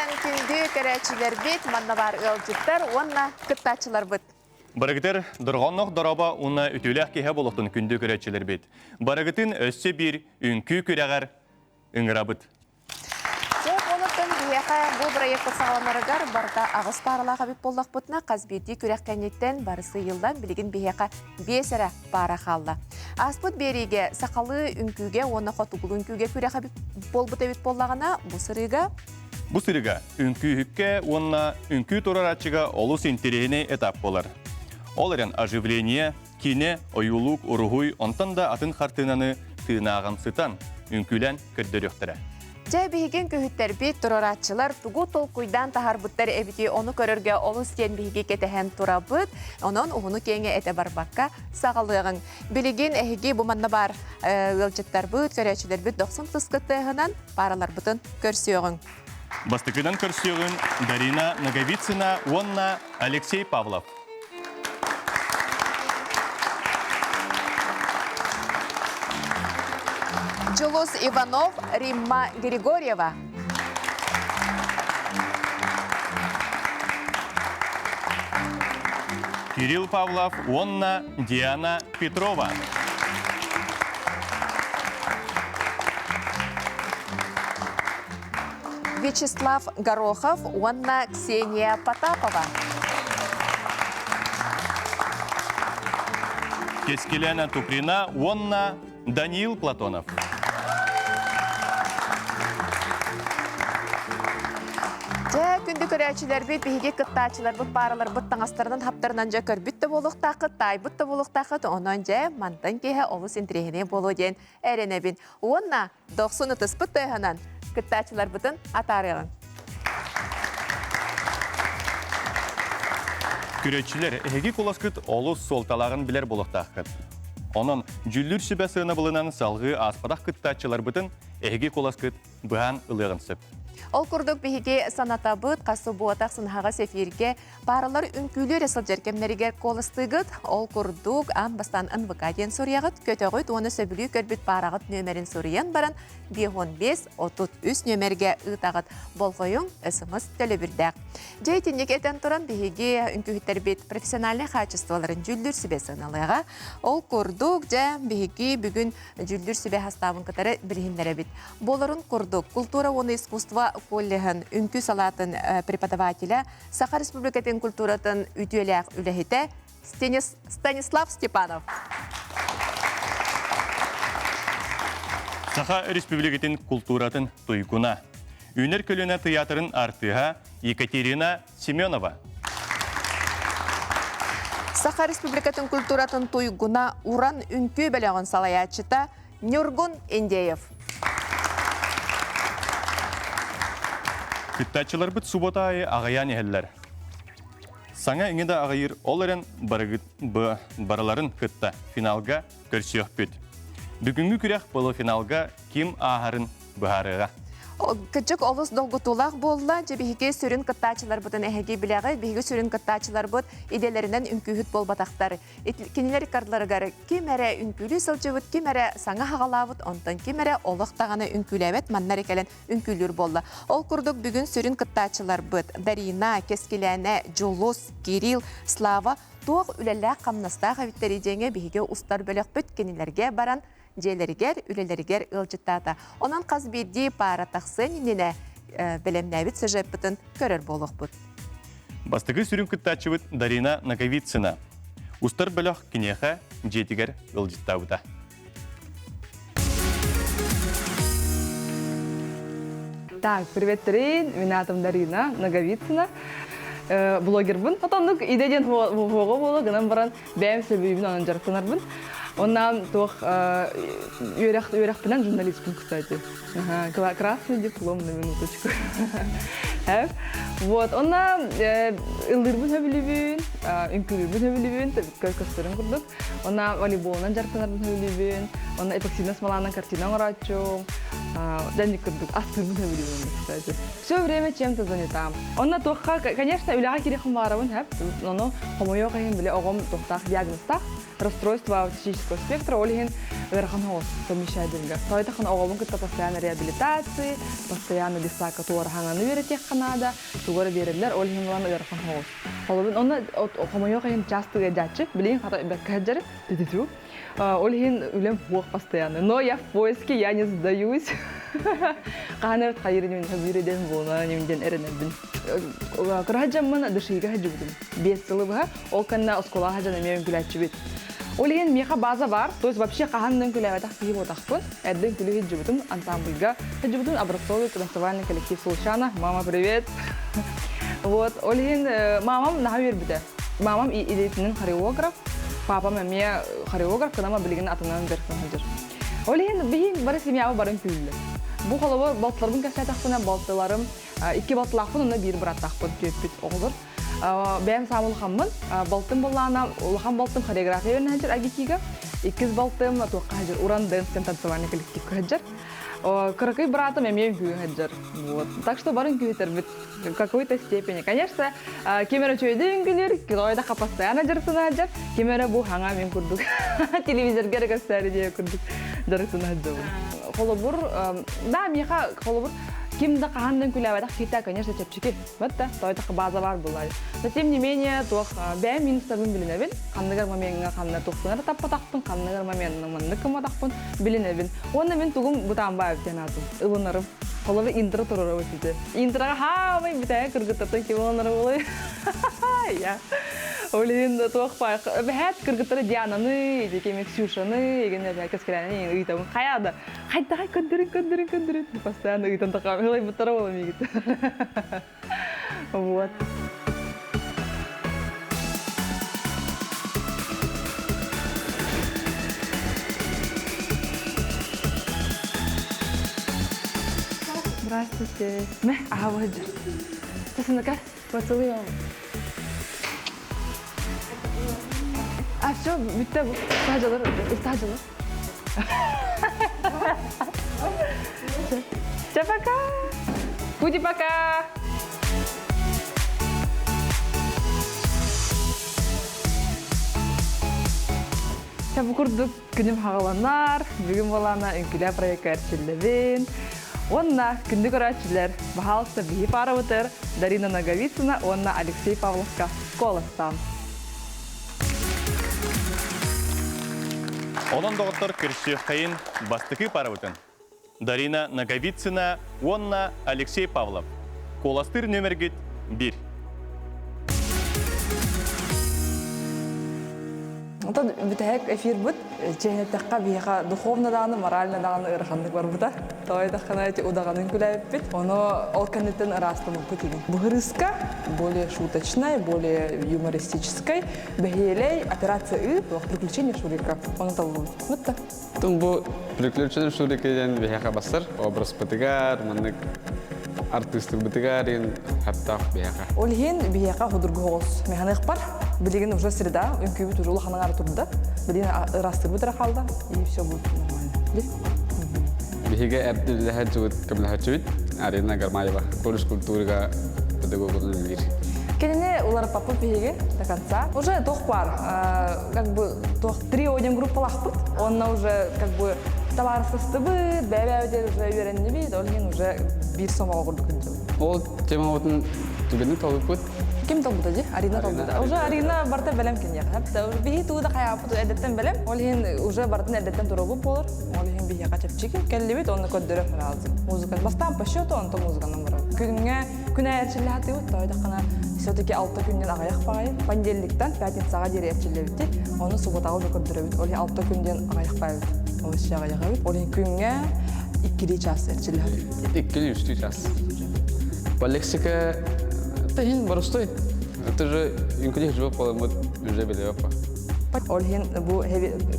Онтон күндү көрөөччүлэрбит, манна баар ыалдьыттар уонна кыттааччыларбыт. Барыгытыр дорҕоонноох дорообо уонна үтүөлээх киһи буолуохтун күндү көрөөччүлэрбит. Барыгытын өссө биир үҥкүү күрэҕэр ыҥырабыт. Дьэ, онуттан биһиэхэ бу бырайыакпыт саҕаланарыгар барыта аҕыс пааралаах эбит буоллахпытына, хас биирдии күрэх кэнниттэн бары сыыйыллан, билигин биһиэхэ биэс эрэ паара хаалла. Ааспыт биэриигэ сахалыы үҥкүүгэ уонна хотугулуу үҥкүүгэ күрэх эбит буолбут эбит буоллаҕына, бу сырыыга Бу сырыыга үҥкүүһүккэ уонна үҥкүү турарааччыга олус интэриэһинэй этап буолар. Ол эрэн оживление, киинэ, ойуулук, уруһуй, онтон да атын хартыынаны тыынааҕымсытан, үҥкүүлээн көрдөрүөхтэрэ. Дьэ, биһиги үҥкүүһүттэрбит, туруорааччылар тугу толкуйдаан таһаарбыттар эбитий, ону көрөргө олус диэн биһиги кэтэһэн турабыт. Онон уһуну-киэҥи этэ барбакка саҕалыаҕыҥ. Билигин эһиги бу манна баар ыалдьыттарбыт, көрөөччүлэрбит дохсун тыскыт тыаһынан паараларбытын көрсүөҕүҥ. Бастакынан көрсүөҕүн Дарина Ноговицына уонна Алексей Павлов. Дьулус Иванов, Римма Григорьева. Кирилл Павлов уонна Диана Петрова. Вячеслав Горохов уонна Ксения Потапова. Кескилена Туприна уонна Даниил Платонов. Дьэ, күндү көрөөччүлэрбит, биһиги кыттааччыларбыт паараларбыт таҥастарынан хаптарынан дьэ көрбүт да буолуохтааххыт, таайбыт да буолуохтааххыт, онон дьэ мантан киэһэ олус интэриэһинэй буолуо диэн эрэнэбин. Уонна Дохсун ытыспыт тыаһынан кыттааччыларбытын атаарыаҕыҥ. Көрөөччүлэр, эһиги куласкыт олус суолталааҕын билэр буолуохтааххыт. Онон дьүүллүүр сүбэ сыанабылынан салгыы ааспатах кыттааччыларбытын эһиги куласкыт быһаан ылыаҕын сөп. Ол курдук биһиги санатабыт, хас субуота ахсын эфиргэ Пааралар үҥкүүлүү эрэ сылдьар кэмнэригэр куоластыыгыт. Ол курдук, аан бастаан НВК диэн суруйаҕыт, көтөҕүт уонна сөбүлүү көрбүт паараҕыт нүөмэрин суруйан баран 55 33 нүөмэргэ ыытаҕыт. Болҕойуҥ, СМС төлөбүрдээх. Дьэ итинник этэн туран биһиги үҥкүүһүттэрбит профессиональнай хаачыстыбаларын дьүүллүүр сүбэ сыаналыаҕа. Ол курдук, дьэ, биһиги бүгүн дьүүллүүр сүбэ састаабын кытары билиһиннэрэбит. Буоларын курдук, култуура уонна искусство коллеһын үҥкүү салаатын преподавателя Саха Республикатын культуратын үтүөлээх үлэһитэ Станислав Степанов. Саха Республикатын култууратын туйгуна. Үүнэр көлүөнэ тыйаатырын артыыһа Екатерина Семенова. Саха Республикатын культуратын туйгуна Уран үҥкүү бөлөҕүн салайааччыта Ньургун Индеев. Кыттааччыларбыт субуота аайы аҕыйаан иһэллэр. Саҥа иҥи да аҕыйыыр, ол эрэн барыларын кытта финалга көрсүөхпүт. Бүгүҥҥү күрэх полуфиналга ким ааһарын быһаарыаҕа. Кырдьык олус долгутуулаах буолла. Дьэ биһиги сүрүн кыттааччыларбытын эһиги билэҕит. Биһиги сүрүн кыттааччыларбыт идэлэринэн үҥкүүһүт буолбатахтар. Кинилэр ыккардыларыгар ким эрэ үҥкүүлүү сылдьыбыт, ким эрэ саҥа хаҕалаабыт, онтон ким эрэ олох даҕаны үҥкүүлээбэт, манна эрэ кэлэн үҥкүүлүүр буолла. Ол курдук бүгүн сүрүн кыттааччыларбыт Дарина, Кэскилээнэ, Дьулус, Кирилл, Слава туох үлэлээх-хамнастаах эбиттэрий диэҥҥэ биһиги устар бөлөхпүт кинилэргэ баран дьиэлэригэр, үлэлэригэр ыалдьыттаата. Онон хас биирдии паара тахсыан иннинэ бэлэмнээбит сюжеппытын көрөр буолуохпут. Бастакы сүрүн кыттааччыбыт Дарина Ноговицына. Устар бөлөх киниэхэ дьиэтигэр ыалдьыттаабыта. Так, привет, Тарин. Меня атым Дарина Ноговицына. Блогербын. Отоннук идэ диэн хуоҕа буола гынан баран бэйэм сөбүлүүбүн онон дьарыктанарбын. Онна туох үөрэх үөрэхпинэн журналистпын, кстати. Ага, красный диплом на минуточку. Вот, онна ыллыырбын сөбүлүүбүн, үҥкүүлүүрбүн сөбүлүүбүн, көстөрүн курдук. Онна волейболунан дьарыктанарбын сөбүлүүбүн, онна эпоксидная смоланан картина оҥорооччум, дьанник курдук астыырбын сөбүлүүбүн, кстати. Все время чем-то занята. Онно туохха, конечно, үлэҕэ киириэхпин баҕарабын, хэп. Ону хомойуох иһин били оҕом туохтаах диагнозтаах, расстройство аутистического спектра, ол иһин Ыарахан оҕус совмещайдырга. Тойтахан оҕобун кытта постоянно реабилитации, постоянно детсадка туора хаҥаны үөрэтиэххэ наада, тугу эрэ биэрэллэр, ол иһин ылан ыарахан оҕус. Холобун онно хомойуох иһин часто ыалдьааччы, билигин хата бэккэ сылдьар, түтүтү. Ол иһин үлэм суох постоянно. Но я в поиске, я не сдаюсь. Хаһан эбит хайыр инибин сөбүлүүр идэм буолуна инибин диэн эрэнэрбин. Кыра дьаммын дышыыга сылдьыбытым. 5 сылы быһа. Ол кэннэ оскуолаҕа сылдьан эмиэ үҥкүлээччибит. Ол иһин миэхэ база баар, то есть вообще хаһан да үҥкүлээбэтэх киһи буолбатахпын. Эрдэ үҥкүлүү сылдьыбытым, ансамбльга сылдьыбытым, образцовый танцевальный коллектив Сулчана. Мама, привет! Вот, ол иһин мамам наһаа үөрбүтэ. Мамам идэтинэн хореограф, папам эмиэ хореограф, кынама билигин атынан дьарыктана сылдьар. Ол иһин биһин бары семьяба барын күллү. Бу холобур балтыларбын кэпсээтэхпинэ балтыларым икки балтылаахпын уонна биир бырааттаахпын түөппүт оҕолор. Бэйэм саамай улахаммын. Балтым буоллаҕына улахан балтым хореография үөрэнэ сылдьар АГИКИга. Иккис балтым туохха сылдьар Уран Дэнс диэн танцевальный коллективка сылдьар. Кыракый быраатым эмиэ үҥкүүгэ сылдьар. Вот. Так что бары үҥкүүһүттэрбит в какой-то степени. Конечно, ким эрэ үчүгэйдик үҥкүүлүүр, китой да постоянно дьарыктана сылдьар, ким эрэ бу хаҥа мин курдук телевизорга эрэ көстөөрү диэ курдук дьарыктана сылдьабын. Холобур, да, миэхэ холобур ким да хаһан да үҥкүүлээбэтэх киһитэ, конечно, чэпчэки. Вот да, той база бар булар. Но тем не менее, туох бэйэм минустарбын билинэбин. Ханныгар момеҥҥа ханна тухпунар таппатахпын, ханныгар моментна маннык кымматахпын билинэбин. Уонна мин тугум бытаан баайып диэн аатым. Ылынарым. Холобур интро турарабыт ити. Интроҕа хаамай бүтэһик кыргыттартан ким ылынара буолуой? Я. Ол иһин туох баай бэһээт кыргыттары Диананы, ити кими Ксюшаны, эгин эбээ Кэскилээни ыйтабын. Хайа да хайдаҕай көрдөрүн көрдөрүн көрдөрүн постоянно ыытан тахаам ылайбыттара буола миигит. Вот. Здравствуйте. Мэ, аха выходи. Ты поцелуй вам. А все, бүттэ ыстаажалар, ыстаажалар. Ча пока! Пути пока! Ча бу курдук күнүм хаҕаланар, бүгүн буолаана үҥкүлээ проекка эрчиллэбин. Уонна күндү көрөөччүлэр, баһаалыста биһи паарабытыр Дарина Ноговицына уонна Алексей Павловка куоластаан. Онон доҕоттор көрсүөххэйин бастакы парабытын Дарина Ноговицына уонна Алексей Павлов. Куоластыыр нүөмэргит 1. Онтон бүтэһик эфирбит чиэһинэтэххэ биһиэхэ духовно даҕаны, морально даҕаны ыараханнык барбыта. Тоҕо диэтэххинэ ити удаҕанын күлээбиппит. Ону ол кэнниттэн ыраастаммыппыт игин. Быһырыыска более шуточной, более юмористической, бэһиэлэй операция ы, приключения Шурика. Ону таллыбыт. Вот так. Тум бу приключения Шурика диэн биһиэхэ бассар образпытыгар, маннык артыыстырбытыгар диэн хаптаах биһиэхэ. Ол иһин биһиэхэ худургу оҕус механыхпар. Билигин уже среда, үҥкүүбүт уже улахан аҥаара турда. Билигин ыраастырбыт эрэ хаалда, и все будет нормально. Биһиги эрдиллэһэ көмөлөһөччүбүт Арина Гармаева колледж культурага педагогунан үлэлиир. Кинини уларыппаппыт биһиги до конца. Уже туох баар, как бы туох трио диэн группалаахпыт. Онно уже как бы табаарыстастыбыт, бэйэ-бэйэбитигэр уже үөрэннибит, ол иһин уже биир сомоҕо курдук сылдьабыт. Ол темабытын түгэнин талбыппыт. Ким толбута дии? Арина толбута. Уже Арина барыта бэлэм киниэхэ. Биһи тугу да хайааппыт эрдэттэн бэлэм. Ол иһин уже барытын эрдэттэн туругу буолар. Ол иһин биһиэхэ чэпчэки кэллибит, онно көрдөрө сразу. Музыка. Бастаан по счету, онтон музыканан барабыт. Күҥҥэ күн аайы эрчиллэ сатыыбыт, тоойдоххуна все-таки алта күннэн аҕыйах баҕайы. Понедельниктан пятницаҕа диэри эрчиллэбит Ону субботаҕа уже көрдөрөбүт. Ол иһин алта күн диэн аҕыйах баайбыт. Ол аҕыйах эбит. Ол иһин күҥҥэ иккилии час эрчиллэ сатыыбыт. Иккилии үстүү час. По лексика это иһин боростой. Это же үҥкүлүү живо поламмыт уже билебеппа. Ол иһин бу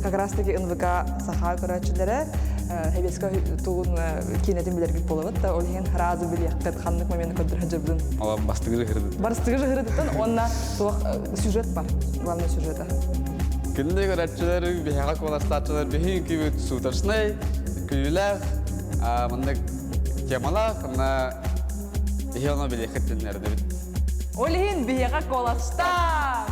как раз таки НВК саха көрөөччүлэрэ Хэбиэскэ тугун киинэтин билэргит буолабыт да ол иһин разы билиэххит ханнык моменты көрдөрө дьыбдын. Ала бастыгы жыһырдыт. Барыстыгы жыһырдыттан уонна туох сюжет бар, главный сюжета. Күндү көрөөччүлэр, биһиэхэ куоластааччылар биһиги үҥкүүбүт суточнай, күлүүлээх, маннык темалаах, онно иһи ону билиэххит тиннэрдэбит. Ол иһин биһиэхэ куоластаан!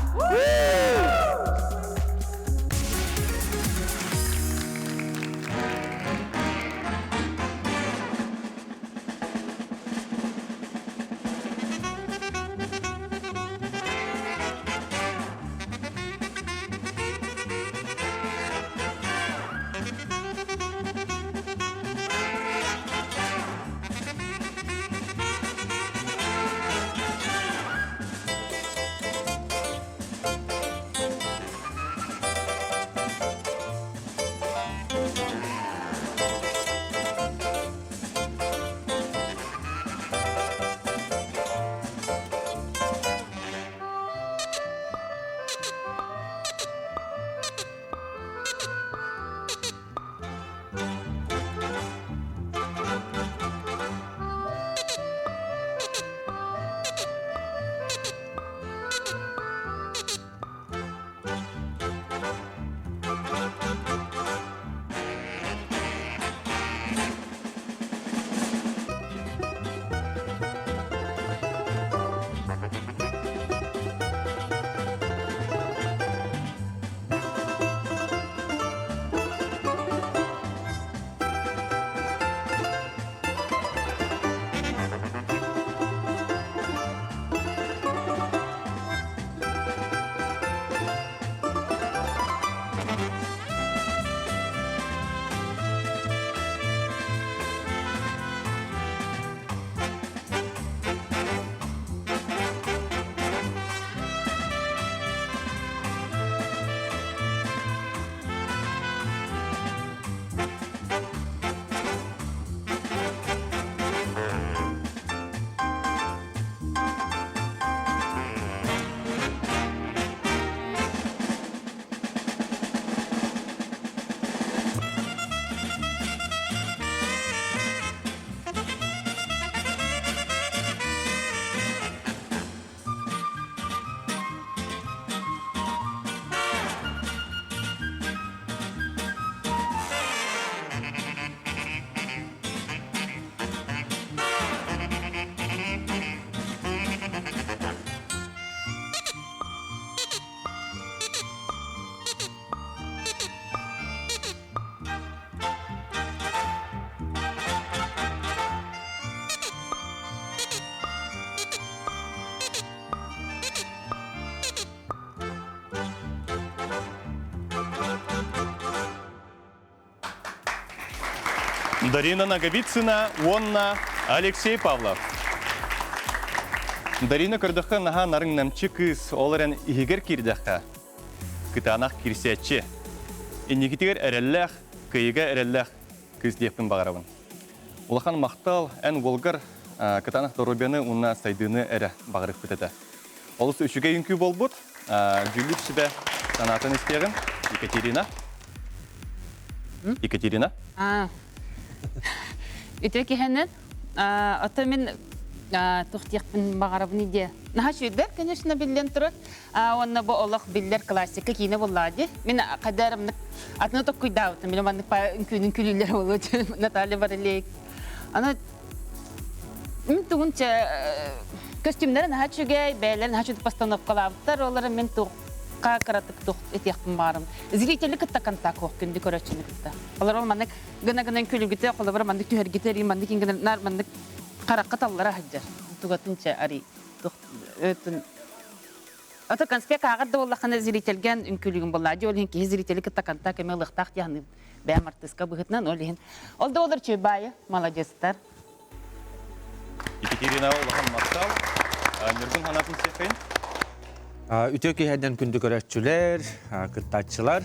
Дарина Ноговицына уонна Алексей Павлов. Дарина көрдөххө наһаа нарыҥ намчы кыыс, ол эрэн иһигэр киирдэххэ, кытаанах киирсээччи. Инникитигэр эрэллээх, кыайыыга эрэллээх кыыс диэхпин баҕарабын. Улахан махтал эн уолгар кытаанах доруобуйаны уонна сайдыыны эрэ баҕарыахпыт этэ. Олус үчүгэй үҥкүү буолбут. Дьүүллүүр сүбэ санаатын истиэҕим. Екатерина. Екатерина. Үтүө киһинэн, ото мин туох диэхпин баҕарабын диэ. Наһаа үчүгэйдэр, конечно, биллэн турар. Уонна бу олох биллэр классика киинэ буоллаҕа дии. Мин хайдах атыны токкуйдаабытым. Мин маннык үҥкүүнүн күлүүлэр буолуо Наталья Барилей. Аны мин тугун чэ костюмнары наһаа үчүгэй, бэйэлэрин наһаа үчүгэй постановкалаабыттар. Олары мин туохха кыратык туох этиэхпин баарым. Зрители кытта контакт суох күндү көрөөччүнү кытта. Олор ол маннык гына-гынан күлүгүтэ, холобура маннык түһэргитэ, маннык гынан нар маннык харахха таллара сылдьар. Тугатын чэ ари туох өтүн Ото конспект ааҕар да буоллаххына зрительгэн үҥкүүлүүгүн буоллаа дии, ол иһин киһи зрители кытта контакт эмиэ ылыахтаах дии саныыбын. Бэйэм артыыска быһыытынан ол иһин. Ол да буоллар үчүгэй молодецтар. Екатерина улахан махтал. Ньургун санаатын сиэххин. Үтүө киһидэн күндү көрөөччүлэр, кыттааччылар.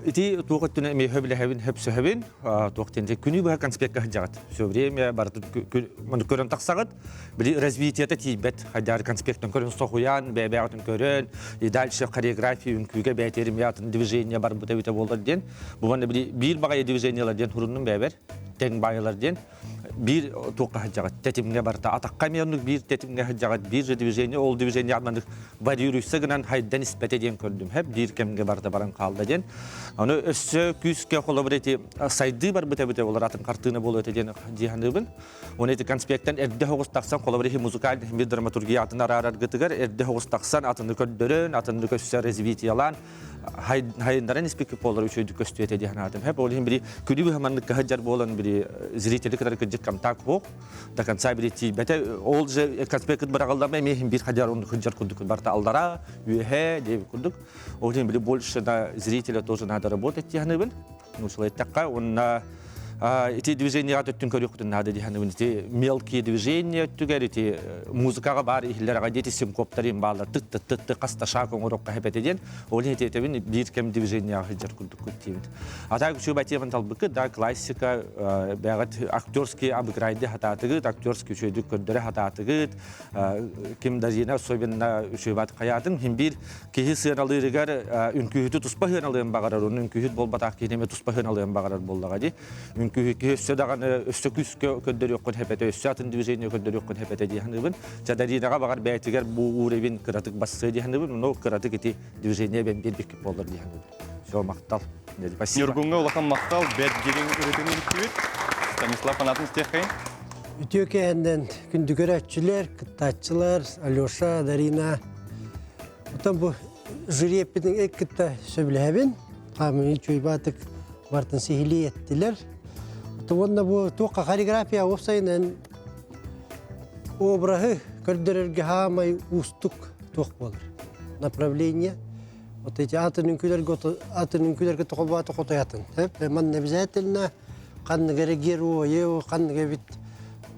Ити туох өттүнэ эмиэ хөбүлэһэбин, хөпсөһөбүн. Туох диэн күнү быһа конспектка сылдьаҕыт. Все время барытын көрөн тахсаҕыт. Били развитиета тиийбэт. Хайдаар конспектын көрөн соһуйан, бэйэ-бэйэҕитин көрөн, и дальше хореография, үҥкүүгэ бэйэтэрим атын движение барбыта эбитэ буолар диэн. Бу манна били биир баҕайы движениелар диэн хуруннум бэйэбэр. Тэҥ баайылар диэн биир туохха сылдьаҕыт тэтимҥэ барыта атахха эмиэ оннук биир тэтимҥэ сылдьаҕыт биир же движение ол движение маннык варьируйса гынан хайдан испэтэ диэн көрдүм хэп биир кэмҥэ барыта баран хаалла диэн ону өссө күүскэ холобур эти сайдыы барбыта эбитэ олор атын хартыына буолуо этэ диэн дии саныыбын уонна ити конспектан эрдэ соҕус тахсан холобур иһи музыкальный бир драматургия атын араараргытыгар эрдэ соҕус тахсан атыны көрдөрөн атыны көссө развитиелаан хайыннаран испикки буолар үчүгэйдик көстүө этэ дии санаатым. Хэп ол иһин били күнү быһа маннык кыһадьар буолан били зрители кытары кырдьык контакт суох до конца били тиийбэтэ. Ол же конспект быраҕыллама эмиэ иһин биир хадьар оннук хыдьар курдук барта аллара, үөһэ диэбит курдук. Ол иһин били больше на зрителя тоже надо работать дии саныыбын. Научилайтахха уонна ити движениеға төттүн көрүөхпүтүн наада дии саныыбын. Ити мелкие движения өттүгэр ити музыкаҕа баар иһиллэр аҕай диэти синкоптар бааллар тык тык тык тык хаста шаг оҥоруохха хэпэтэ диэн ол иһин этиэтэбин биир кэм движениеҕа сылдьар курдуккут диибин. А так үчүгэй теманы талбыккыт да классика бэҕэт актерский обыграйды хатаатыгыт актерский үчүгэйдик көрдөрө хатаатыгыт ким Дарина особенно үчүгэйбат хайаатын хин биир киһи сыаналыырыгар үҥкүүһүтү туспа сыаналыан баҕарар, онно үҥкүүһүт буолбатах киһини эмиэ туспа сыаналыан баҕарар буоллаҕа дии. Үҥкүүһүт киһи өссө даҕаны өссө күүскэ көрдөрүөххүн хэпэтэ, өссө атын движение көрдөрүөххүн хэпэтэ дии саныыбын. Чадаринаҕа баҕар бэйэтигэр бу уровень кыратык бассыа дии саныыбын, но кыратык ити движение бэн биэрбиккит буоллар дии саныыбын. Все, махтал. Спасибо. Ньургуҥҥа улахан махтал, бэрт дириҥ ырытын иһиттибит. Станислав Анатын истиэххэйин. Үтүө кэһэннэн күндү көрөөччүлэр, кыттааччылар, Алеша, Дарина, Оттон бу жюри эппитин кытта сөбүлэһэбин. Хаамыы үчүгэй бартын сиһилии эттилэр. Уонна бу туохха хореография уопсайынан обраһы көрдөрөргө хаамай уустук туох буолар. Направление. Вот эти атын үҥкүүлэргэ атын үҥкүүлэргэ тоҕо хотойатын. Манна обязательно ханнык эрэ геройу, ханнык эбит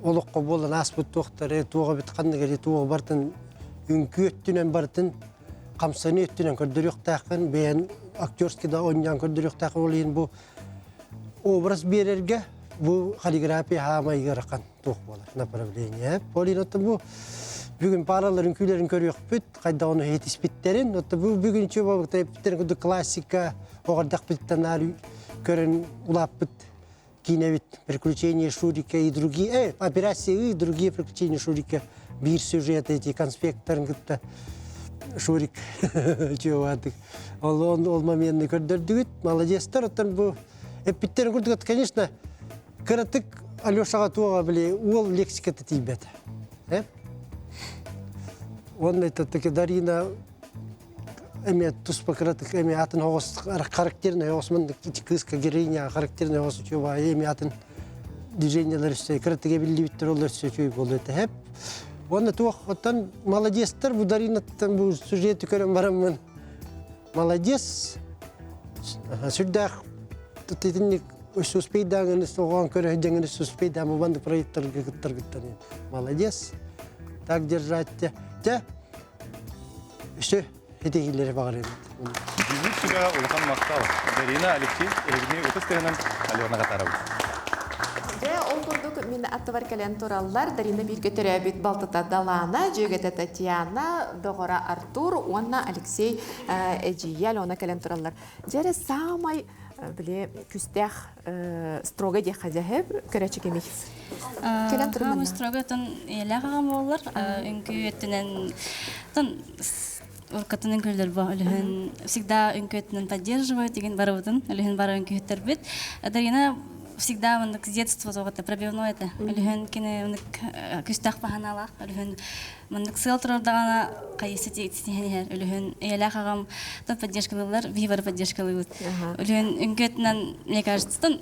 олоххо буолан ааспыт туохтары, туох эбит ханнык эрэ туох бартын үҥкүү өттүнэн барытын хамсаныы өттүнэн көрдөрүөхтээххин, бэйэн актерский да оонньоон көрдөрүөхтээххин ол иһин бу образ биэрэргэ бу хореография хаамай ыарахан туох буолар направление. Ол иһин оттон бу бүгүн паралар үҥкүүлэрин көрүөхпүт, хайдах ону иһитиспиттэрин, оттон бу бүгүн эппиттэрин курдук классика оҕордахпыттан наар көрөн улааппыт киинэбит «Приключения Шурика и другие», «Операция и другие приключения Шурика» биир сюжет эти конспекттарын кытта Шурик чуобаатык. Ол ол, ол моменты көрдөрдүгүт, молодецтар. Оттон бу эппиттерин курдук, конечно, кыратык Алешаға туоға били уол лексиката тиийбэт. Э? Уонна таки Дарина эмиэ туспа кыратык эмиэ атын оҕус характерный оҕус маннык кыыска героиня характерный оҕус үчүгэй эмиэ атын движениелар өссө кыратык эбиллибиттэр ол өссө үчүгэй буолуо этэ хэп уонна туох оттон молодецтар бу Даринаттан бу сюжеты көрөн бараммын молодец сүрдээх итинник. Өссө успейдааҥын оҕоон көрө сылдьаҥын өссө успейдаама маннык проекттарга кыттаргыттан молодец. Так держать те. Те өссө ситиһиилэри баҕарабыт. Дьүүллүүр сүбэҕэ улахан махтал. Дарина, Алексей, эһигини ытыс тыаһынан Алена Катарова. Дьэ, ол курдук мин аттыбар кэлэн тураллар Дарина бииргэ төрөөбүт балтыта Далана, дьүөгэтэ Татьяна, доҕоро Артур уонна Алексей эдьиийэ Алена кэлэн тураллар. Дьэ эрэ саамай били күстээх строго диэххэ дьэһэп көрөөччү кимий? Кэлэн турманна. Строго тон ийэлээх аҕам буоллар, үҥкүү өттүнэн тон уркатын үҥкүүлэр бу үлүһүн всегда үҥкүү өттүнэн поддерживают деген барыбытын үлүһүн бары үҥкүүһүттэрбит. Дарина всегда мындык с детства тоҕото пробивной это үлүһүн кини мындык күстээх баһаналаах үлүһүн Маннык сыал турардаҕына хайысы тиһэн иһэр. Өлүһүн ийэлээх аҕам тон поддержкалыыллар, биһи бары поддержкалыыбыт. Өлүһүн үҥкүөтүнэн, мне кажется, тон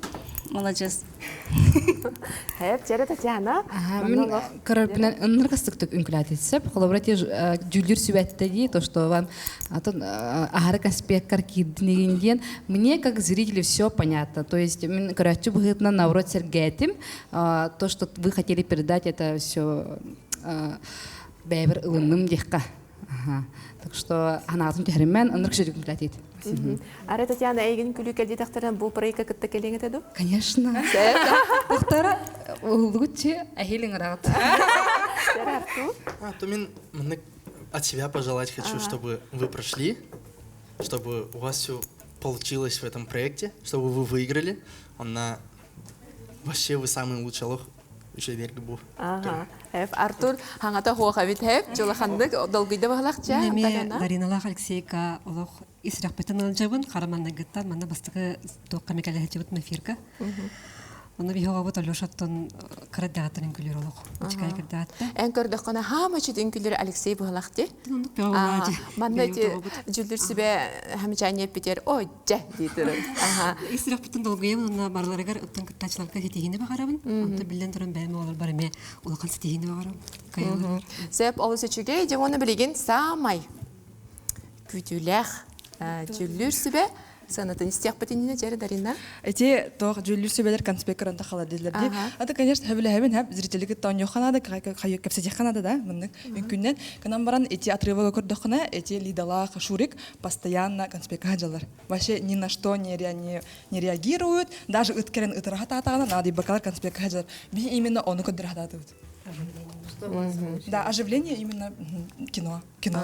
молодец. Хэп, чэрэ Татьяна. Мин көрөрбүнэн ыннырык астыктык үҥкүлээтитсеп. Холобура те дьүүллүүр сүбэттэ дии, то что вам атын аһары конспекткар киирдин диэн. Мне как зрителю все понятно. То есть мин көрөөччү быһыытынан наоборот сэргээтим. То, что вы хотели передать, это все бэйэбэр ылынным диэххэ. Так что анаатын түһэриммэн, ынырык сүрүгүн билэтит. Ара Татьяна, эйигин күлүү кэлдитэхтэрин бу проекка кытта кэлиэҥ этэ ду? Конечно. Тохтара уһуллугутчу әһилиң ыраат. А, то мен от себя пожелать хочу, чтобы вы прошли, чтобы у вас все получилось в этом проекте, чтобы вы выиграли. Он на вообще вы самый лучший лох үчүгэй бу. Ага. Артур хаҥата хуоха бит хэп дьулаханнык долгуйда баһылахча. Эми Дариналаах Алексейка олох исрахпытын ылдьабын хараманныгыттан манна бастакы туохха мекэлэһэчибит эфирка. Онно биһи оҕобут Алешаттан кыра даҕаттан үҥкүлүүр олох. Учкай кырдаатта. Эн көрдөххүнэ хаама чүт үҥкүлүүр Алексей быһылах ти. Манна дьүллүр сүбэ хамичаанья эппитер о дьэ диитирин. Ис сүрэхпиттэн долгуйабын уонна барыларыгар оттон кыттааччыларга ситиһиини баҕарабын. Онтон биллэн туран бэйэм оҕолорбор эмиэ улахан ситиһиини баҕарабын. Кыайалларыгар. Сөп, олус үчүгэй. Дьэ уонна билигин саамай күүтүүлээх дьүүллүүр сүбэ сыанатын истиэхпит иннинэ дьэрэ Дарина. Эти тоох дьүүллүүр сүбэлэр конспект көрөн тахалар дииллэр дии. Это, конечно, хөбүлэһэбин хэп зрители кытта оонньуохха наада, кэпсэтиэххэ наада да, маннык үҥкүннэн. Кынан баран эти отрывогы көрдөххүнэ, эти Лидалаах Шурик постоянно конспекка дьаллар. Вообще ни на что не, не, не реагируют, даже ыт кэлэн ытыраха таатаҕына наадыйбакалар конспекка дьаллар. Би именно ону көрдөрө хатаатыбыт. Да, оживление именно кино. Кино.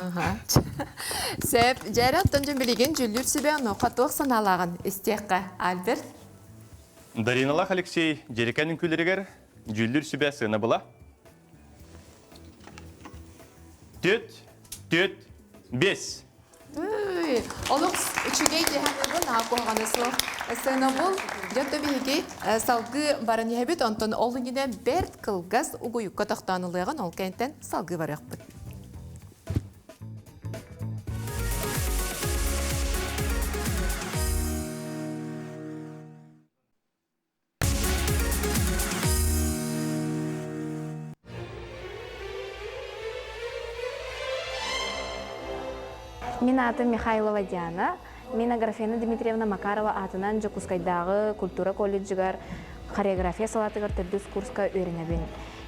Сөп, дьэрэ оттон дьон билигин дьүүллүүр сүбэ онуоха туох санаалааҕын истиэххэ. Альберт? Дариналаах Алексей дьэрикэн үҥкүүлэригэр дьүүллүүр сүбэ сыанабыла Түт, түт, бес. Олох үчүгэй дьаһаныбын аакуһаҕаны суох сыанабыл. Дьэ биһиги салгыы баран иһэбит, онтон ол иннинэ бэрт кылгас угуйукка тохтоон ылыаҕын, ол кэнтэн салгыы барыахпыт. Мин аатым Михайлова Диана. Мин Аграфена Дмитриевна Макарова аатынан Дьокуускайдааҕы культура колледжыгар хореография салаатыгар төрдүс курска үөрэнэбин.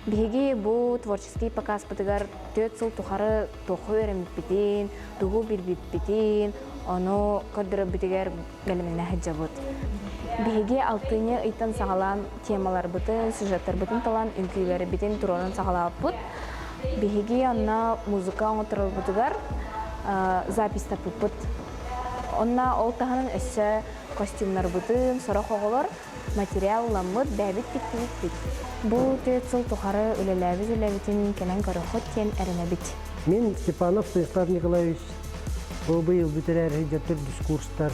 Биһиги бу творческий показпытыгар түөрт сыл тухары туоху үөрэммиппитин, тугу билбиппитин, ону көрдөрөрбүтүгэр бэлэмнэнэ сылдьабыт. Биһиги алтынньы ыйтан саҕалаан темаларбытын, сюжеттарбытын талан үҥкүүлэрбитин туруоран саҕалаабыппыт. Биһиги онно музыка оҥотторорбутугар записьтаппыппыт. Онно ол таһынан өссө костюмнарбытын сорох оҕолор материал ыламмыт, бэйэбит тиктибиппит. Бу түөрт сыл тухары үлэлээбит үлэбитин кэлэн көрүөххүт диэн эрэнэбит. Мин Степанов Станислав Николаевич Бу быйыл бүтэрэр сылдьар төрдүс курстар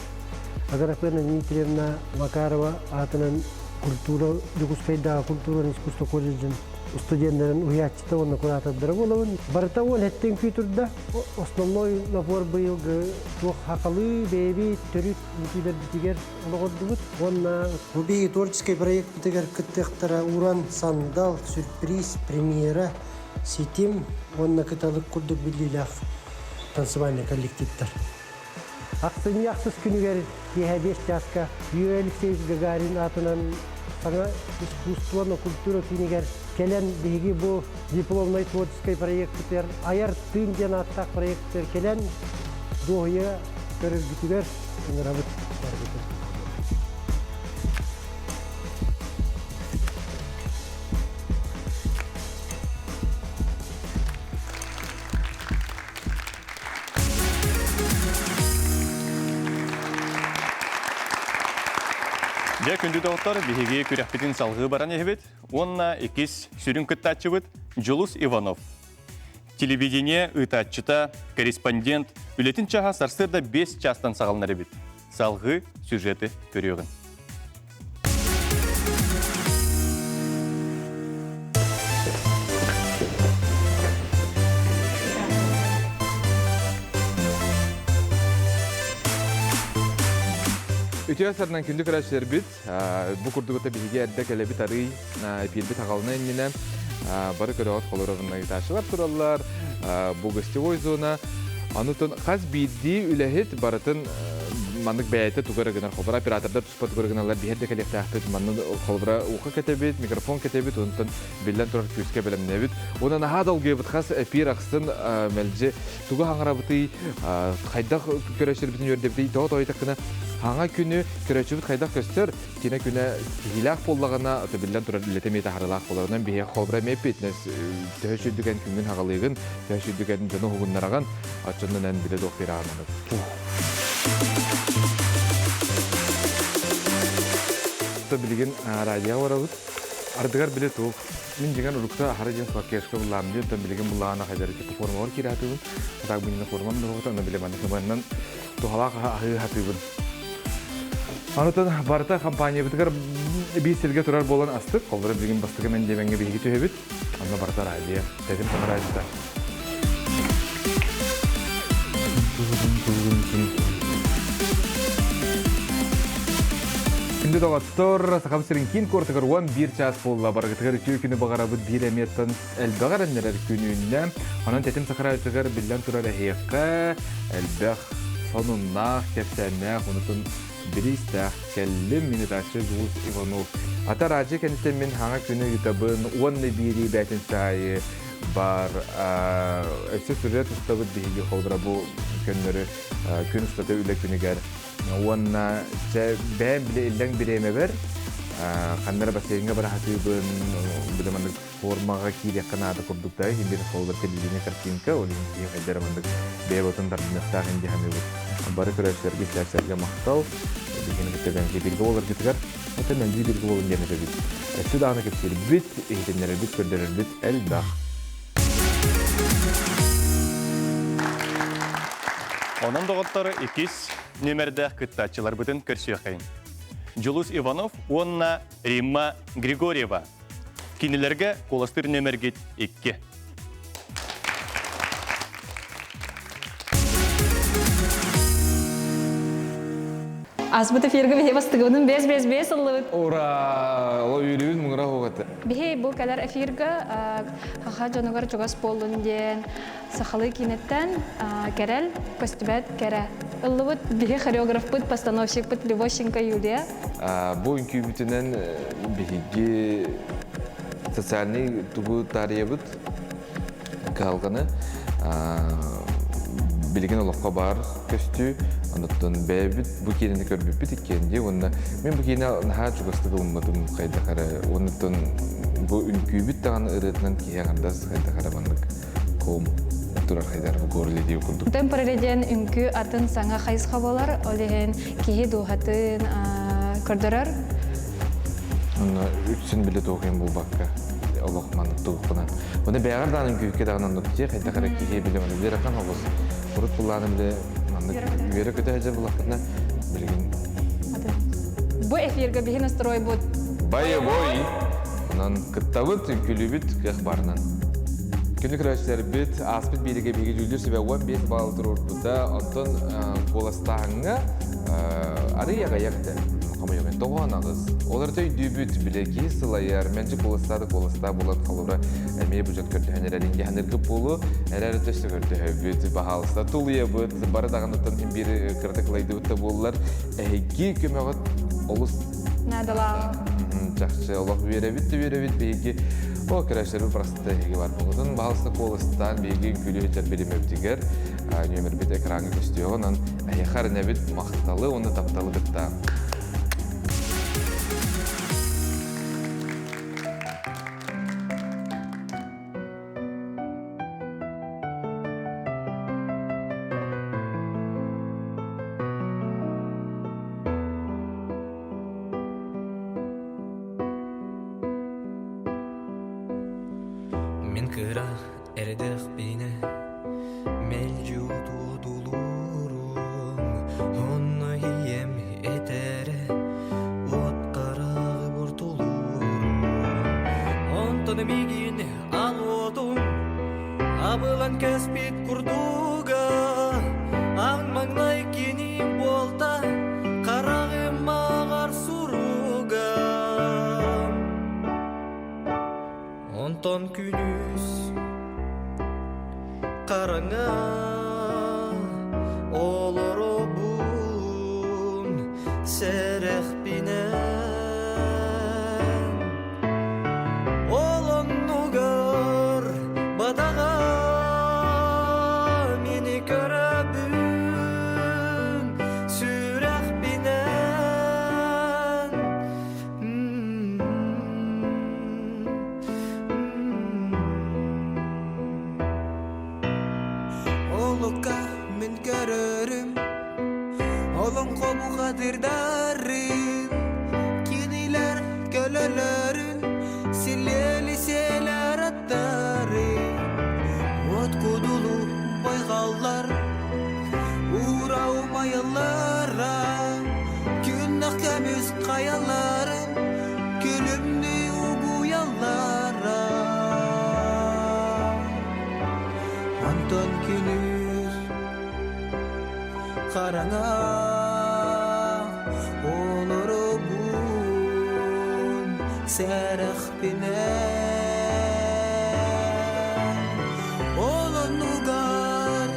Аграфена Дмитриевна Макарова аатынан культура Дьокуускайдааҕы культура искусство колледжын студеннарын уһуйааччыта уонна куратордара буолабын. Барыта уон сэттэ үҥкүү турда. Основной набор быйылгы туох хахалыы бэйэбит төрүт үҥкүүлэрбитигэр олоҕурдубут. Уонна бу биһиги творческий проекпытыгар кыттыахтара Уран сандал, сюрприз, премьера, ситим уонна кыталык курдук биллиилээх танцевальный коллективтар. Ахсынньы ахсыс күнүгэр киэһэ 5 чааска Юрий Алексеевич Гагарин аатынан саҥа искусство культура киинигэр кэлэн биһиги бу дипломнай творческий проектытыгар айар тыын диэн ааттаах проектытыгар кэлэн дуоһуйа көрөргүтүгэр ыҥырабыт барбытын. Дьэ, күндү доҕоттор, биһиги күрэхпитин салҕыы баран иһэбит. Уонна иккис сүрүн кыттааччыбыт Дьулус Иванов. Телевидение ыытааччыта, корреспондент, үлэтин чаһа сарсыарда 5 чаастан саҕаланар эбит. Салҕыы сюжеты көрүөҕүн. Үтүө сарынан күндү көрөөччүлэрбит, бу курдугута биһиги эрдэ кэлэбит арый эпиирбит аҕалына иннинэ бары көрөҕүт холоровунна ыытааччылар тураллар, бу гостевой зона. Анутун хас биирдии үлэһит барытын маннык бэйэтэ тугу эрэ гынар холобура оператордар туспа тугу эрэ гыналлар биһэр да кэлиэхтээхпит манна холобура уха кэтэбит микрофон кэтэбит онтон биллэн турар күүскэ бэлэмнэбит уонна наһаа долгуйабыт хас эпиир ахсын мэлдьи тугу хаҥарабытый хайдах көрөөччүлэрбитин үөрдэбитий тоҕо тоойутаххына хаҥа күнү көрөөччүбүт хайдах көстөр кинэ күнэ ситиһиилээх буоллаҕына ото биллэн турар үлэтэ эмиэ таһарылаах буоларынан биһиэхэ холобура эмиэ эппиэтинэс төһө сүрдүгэн күҥҥүн хаҕалыыгын төһө сүрдүгэн дьону уһугуннараҕын оччонон эн билэ туох пираҕын билигин радио барабыт ардыгар биле туох мин дьиҥэн урукта аһара диэн суаккешка буллаам диэн оттон билигин буллаҕына хайдар типа формалар киирэ атаак бинина формам нуругута аны биле маннык ныманнан туһалаах аһыы хатыыбын Анытын барыта компаниябытыгар биир сиргэ турар буолан астык. Холлора билигин бастакы мэндиэмэҥҥэ биһиги түһэбит. Онно барыта радио. Тэтим саха радиота. Күндү доҕоттор, Сахам сирин киин куоратыгар 11 час буолла. Барыгытыгар үтүө күнү баҕарабыт биир эмиэттэн элбэҕи эрэннэрэр күнүннэ. Онон Тэтим Саха радиотыгар биллэн турар эһиэхэ элбэх сонуннаах, кэпсээннээх, онутун бириистээх кэллим. Мин ытааччы Дьулус Иванов. Ата радио кэнниттэн мин хаҥа күнү ыытабын уонна биэрии бээтинсэ аайы бар өссө сюжет устабыт биһиги холобура бу көннөрү күн устата үлэ күнүгэр уонна чэ бэйэм билэ иллэҥ бириэмэбэр ханна эрэ бассейҥҥа бара сатыыбын билэ маннык формаҕа киириэххэ наада курдук да иһин биир холобур телевидение картинка ол иһин киһи хайдара маннык бэйэ ботун тардыныахтаах ин дьаһаныыбыт бары көрөөччүлэргэ истээччилэргэ махтал биһигини кытта бэҥки бииргэ буоларгытыгар это мэлдьи бииргэ буолун диэн этэбит өссө даҕаны кэпсиирбит иһитиннэрэрбит көрдөрөрбүт элбэх Онон доҕоттор иккис нүөмэрдээх кыттааччыларбытын көрсүөххэйин. Дьулус Иванов уонна Римма Григорьева. Кинилэргэ куоластыыр нүөмэргит икки. Азбыт эфирге биһи бастыгыбытын 5-5-5 ыллыбыт. Ура! Ол үөрүүбүт муҥура хугата. Биһи бу кэлэр эфирга хаха дьонугар чугас буоллун диэн сахалыы киинэттэн Кэрэл көстүбэт кэрэ ыллыбыт. Биһи хореографпыт, постановщикпыт Любовщенко Юлия. Бу үҥкүүбүтүнэн биһиги социальный тугу таарыйабыт кыһалҕаны билигин олоххо баар көстүү онуттан бэйэбит бу киинэни көрбүппүт иккиэн дии уонна мин бу киинэ наһаа чугастык ылыммытым хайдах эрэ уонуттан бу үҥкүүбүт даҕаны ырыатынан киһи аҥардас хайдах эрэ маннык ком турар хайдар горле дии курдук. Темпорary диэн үҥкүү атын саҥа хайысха буолар, ол иһин киһи дууһатын көрдөрөр. Онно үксүн биле туохуйун булбакка олох маннык туохпунан. Оны бэҕэр даҕаны үҥкүүккэ даҕаны оннук дии хайдах эрэ киһи биле маны үөрэхэн олус. Урут буллааны биле маннык үөрэ көтө сылдьар буллахпытына билигин Бу эфиргэ биһи настройбут. Боевой! Онон кыттабыт, үҥкүүлүүбүт кыах баарынан. Күнү көрөөччүлэрбит ааспыт биэригэ биһиги дьүүллүүр сүбэ 15 балл туруорбута. Онтон куоластааһыҥҥа арый аҕыйах этэ. Хомойуох. 78. Ол эрэ өйдүүбүт, билэ киһи сылайар, мэлдьи куоластаа да куоластаа буолан холобура эмиэ бу дьон көрдөһөн эрэр иҥгэһэнэргэ буолу, эрэр өссө көрдөһөбүт, баһаалыста тулуйабыт, бары даҕаныттан иһин биир кыратык ылайдыбыт да буоллар, эһиги көмөҕүт олус Наадалааҕа. Чахчы олох үөрэбит да үөрэбит биһиги о көрөөччүлэрбит просто эһиги бар буолутун баһаалыста куоластаан биһиги үҥкүүлүү сылдьар биримэбитигэр нүөмэрбит экраҥҥа көстүөҕэ онон эһиэхэ эрэнэбит махталы уонна тапталы кытта. Мин кыра эрдэхпинэ мэлдьи утуодулуурум, онно ийэм этэрэ уот хараҕы буртулуурум. Онтон миигин ал уотум абылан кэспит курдуга, аҥ маҥнай кини буолта хараҕым маҕар суруга. Онтон күнүс хараҥа олоробун сэрэхпинэн Ол оннугар бадаҕа мини көрөбүн сүрэхпинэн Олукка мин көрөрүм, олоҥхо бухатырдарын, кинилэр көлөлөрүн, силиэли сиэлэр аттарын, от кудулу байҕаллар, уура умайаллара, күннэх көмүс хайаларын, күлүмнүү угуйаллара. Онтон күнүс хараҥа олоробун сэрэхпинэн Ол оннугар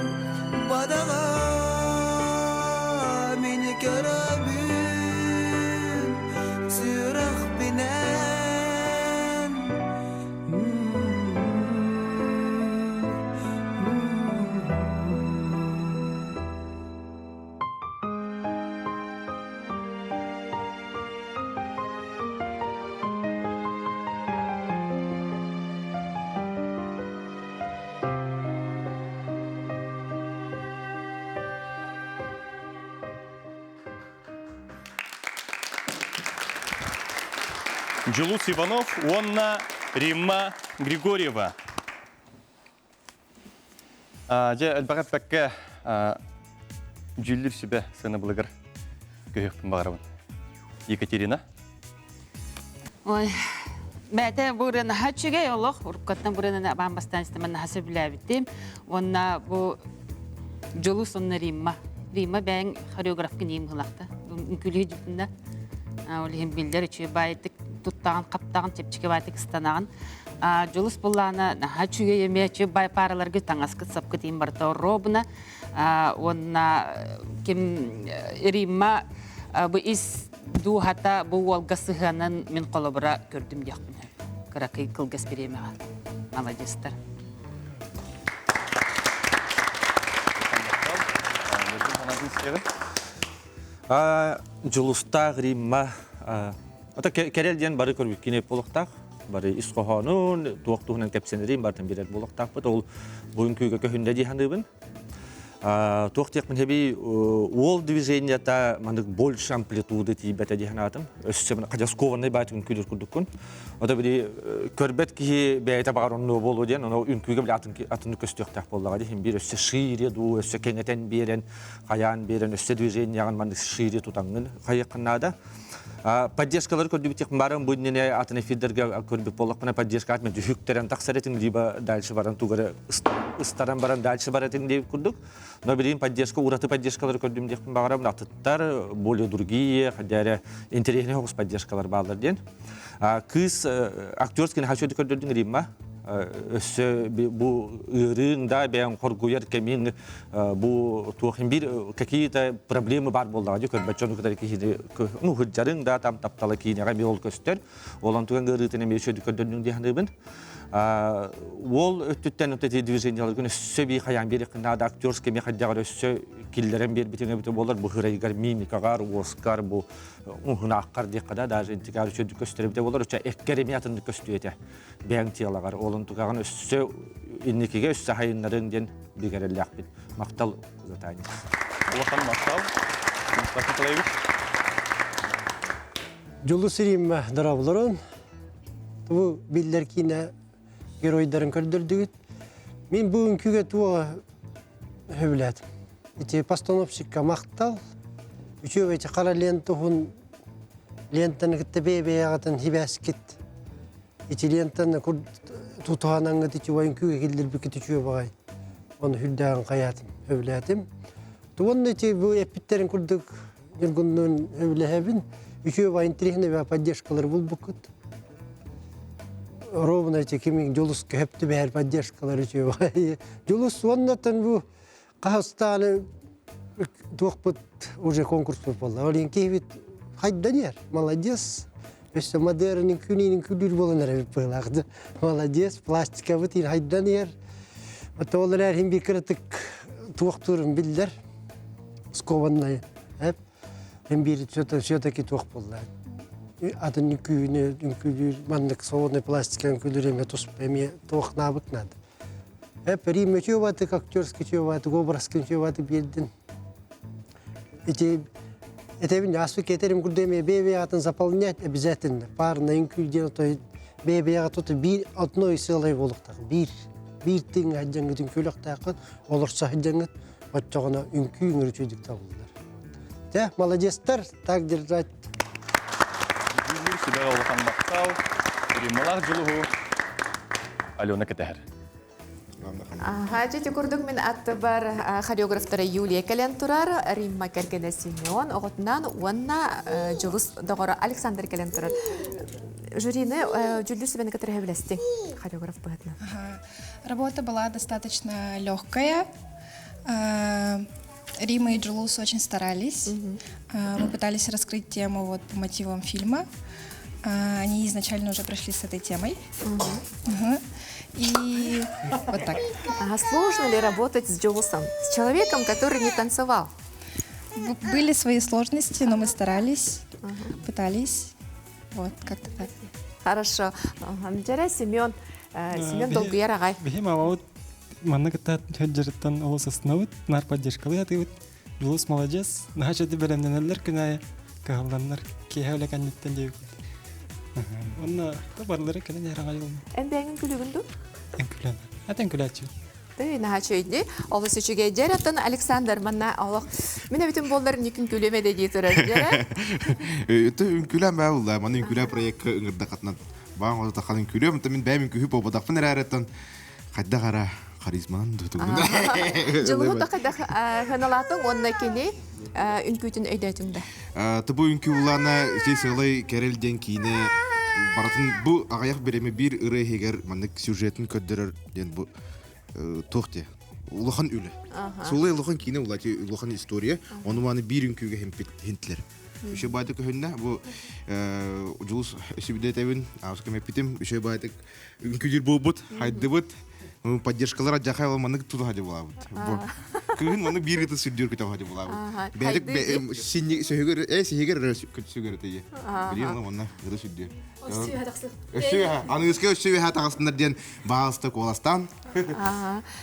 бадаҕа мини көрөбүн сүрэхпинэн Дьулус Иванов уонна Римма Григорьева. Дьэ, элбэх эппэккэ дьүүллүүр сүбэ сыанабылыгар көһүөхпүн баҕарабын. Екатерина. Ой, бэйэтэ бу ырыа наһаа үчүгэй олох. Уруккаттан бу ырыаны баан бастаан истэмэн наһаа сөбүлээбитим. Уонна бу Дьулус уонна Римма. Римма бэйэҥ хореографка ньиим ыһылахта. Үҥкүүлүү дьүтүнэ. Ол иһин биллэр үчүгэй баайдык туттаҕын, хаптаҕын, чэпчэки баайдык ыстанаҕын. Дьулус буллаана наһаа үчүгэй эмиэ үчүгэй баай паараларгы таҥаскыт сапкыт иин барыта робуна. Уонна ким Римма бу ис дууһата бу уолга сыһыанын мин холобура көрдүм диэхпин сөп. Кыракый кылгас бириэмэҕэ. Маладьыастар. Дьулустаах Римма Ата кэрэл диэн бары көрбүт кини буолуохтаах. Бары ис хоһоонун, туох туһунан кэпсэнэрин барытын билэр буолуохтаахпыт. Ол бу үҥкүүгэ көһүндэ дии саныыбын. Туох диэхпин хэби уол движениета маннык больше амплитуды тиийбэтэ дии санаатым. Өссө хотя скованный баат үҥкүүлүүр курдуккун. Ото били көрбөт киһи бэйэтэ баҕар оннуо буолуо диэн, ону үҥкүүгэ били атын атыннык көстүөхтээх буоллаҕа дии. Биир өссө шире дуу, өссө кэҥэтэн биэрэн, хайаан биэрэн, өссө движениеҕын маннык шире тутаҥҥын хайыаххын наада. Поддержкалары көрдүбүт барын бу иннинэ атын эфирдерге көрбүт буоллахпына поддержка мен түһүктэрен тахсар этиң либо дальше баран тугары ыстаран баран дальше бар этиң диэбит курдук. Но билигин поддержка ураты поддержкалары көрдүм диэхпин баҕарабын атыттар более другие хотя интереснее соҕус поддержкалар бааллар диэн. Кыыс актерский хочу көрдөрдүң Римма өссө бу ыарыың да бэйэҥ хоргуйар кэмиҥ бу туох бир какие-то проблемы бар буоллаҕа дии көрбөт дьону кытары киһини ну сылдьарыҥ да там таптала киинэҕэ эмиэ ол көстөр ол онтуган ыарыытын эмиэ үчүгэйдик көрдөрдүҥ дии саныыбын уол өттүттэн вот эти движенияларгын өссө бии хайаан биэриэххин наада актерский эмиэ хайдаҕар өссө киллэрэн биэрбитиҥ эбитэ буолар бу хырайыгар мимикаҕар уоскар бу уһунааххар диэххэ да даже интикаар үчүгэйдик көстөр эбитэ буолар өчө эккэр эмиэ атыннык көстүө этэ бэйэҥ телоҕар ол онтукаҕын өссө инникигэ өссө хайыннарыҥ диэн бигэрэллээхпит махтал за танец улахан махтал Мустафа Николаевич Дьулус Римма дорооболорун бу биллэр киинэ геройдарын көрдөрдүгүт мин бу үҥкүүгэ туох сөбүлээтим ити постановщикка махтал үчүгэй ити хара лента уһун лентаны кытта бэйэ-бэйэҕитин сибээскит Ити лентаны тутуһанаҥҥыт ити үҥкүүгэ киллэрбиккит үчүгэй баҕай. Ону үрдээҕин хайаатым, сөбүлээтим. Уонна ити бу эппиттэрин курдук Ньургуннуун сөбүлэһэбин. Үчүгэй баҕай интеллигентный поддержкалары булбуккут. Ровно эти кимин Дьулуска хөп түбэһэр поддержкалар үчүгэй баҕай. Дьулус уоннаттан бу Хаһыстааны туохпут уже конкурспут буолла. Ол киһибит хайдан иһэр, молодец. Өссө модернин күнүнүн күлүүр буолан эрэ быһыылаах. Молодец, пластикабыт иһин хайдан иһэр. Оттон ол эрээр иһин биир кыратык туохтуурун биллэр. Скованная. Эп. Эн биир все-таки туох буолла. Атын үҥкүүнү үҥкүүлүүр маннык свободный пластика үҥкүүлүүр эмиэ туспа эмиэ туох наабык наада. Римма үчүгэй актерский үчүгэй образка үчүгэй биэрдин. Эти этэбин ааспыт кетерим курдук эмиэ бэйэ атын заполнять обязательно. Парный үҥкүү диэн то бэйэ тут биир одной сыалай буолуохтаах. Биир биир тыҥ сылдьаҥҥыт үҥкүүлүөхтээххит, олорсо сылдьаҥҥыт оччоҕуна үҥкүү үҥүр үчүгэйдик табыллар. Дьэ, молодецтар, так держать. Сүбэҕэ улахан махтал. Риммалаах дьулуһу Алена кэтэһэр. Аха, ити курдук мин аттыбар хореографтара Юлия кэлэн турар, Римма кэргэнэ Семен оҕотунан уонна Дьулус доҕоро Александр кэлэн турар. Жюрины дьүүллүүр сүбэни кытары сөбүлэстиҥ хореограф быһыытынан. Работа была достаточно легкая. Рима и Джулус очень старались. Мы пытались раскрыть тему вот по мотивам фильма. Они изначально уже пришли с этой темой. И вот так. А сложно ли работать с Джулусом, с человеком, который не танцевал? Были свои сложности, но мы старались, пытались. Вот, как-то так. Хорошо. Дьэрэ Семен, Семен долгуйар аҕай. Биһи мамабыт манна кытта сылдьарыттан олус астынабыт, наар поддержкалыы атыыбыт. Дулус молодец, наһаа чэди бэлэмнэнэллэр күн аайы кыһалланнар, киэһэ үлэ кэнниттэн диэбиккит. Уонна барылары кэлэн иһэр аҕай ылына. Эн бэйэҥин күлүгүн дуу? Эн күлэн. Атын күлээччи. Тый, наһаа үчүгэй Олус үчүгэй. Дьэр оттон Александр манна олох мин эбитим буоллар никүн күлүөм этэ дии турар дьэрэ. Өтө үҥкүүлээн баа булла. Маны үҥкүүлээ проекка ыҥырдахатынан баан хоту таххан үҥкүүлүөм. Мин бэйэм үҥкүүһү буолбатахпын эрээреттэн хайдах ара харизманан дутугун. Дьылыһу да хайдах хыналаатыҥ уонна кини үҥкүүтүн өйдөөтүҥ да? Тыбы үҥкүү булаана ити сыалай кэрэл диэн киинэ барытын бу аҕыйах бириэмэ биир ырыа иһигэр маннык сюжетын көрдөрөр диэн бу туох диэ улахан үлэ. Сулай улахан киинэ улати улахан история. Ону маны биир үҥкүүгэ хинтилер. Үчү баайдык көһүннэ бу Дьулус сүбүдэтэбин аҕыс кэмэппитим үчү баайдык үҥкүүлүүр буолбут хайдыбыт поддержкалар адьахай ол маннык тута хадьы булаабыт. Кыһын маннык биир гыты сүрдүөр көтө хадьы булаабыт. Бэйдик сиһигер э сиһигер сүгэр тейе. Билиэн ону манна гыты сүрдүөр. Өссө аныгыска өссө үһэ таҕыстыннар диэн баалыста куоластаан.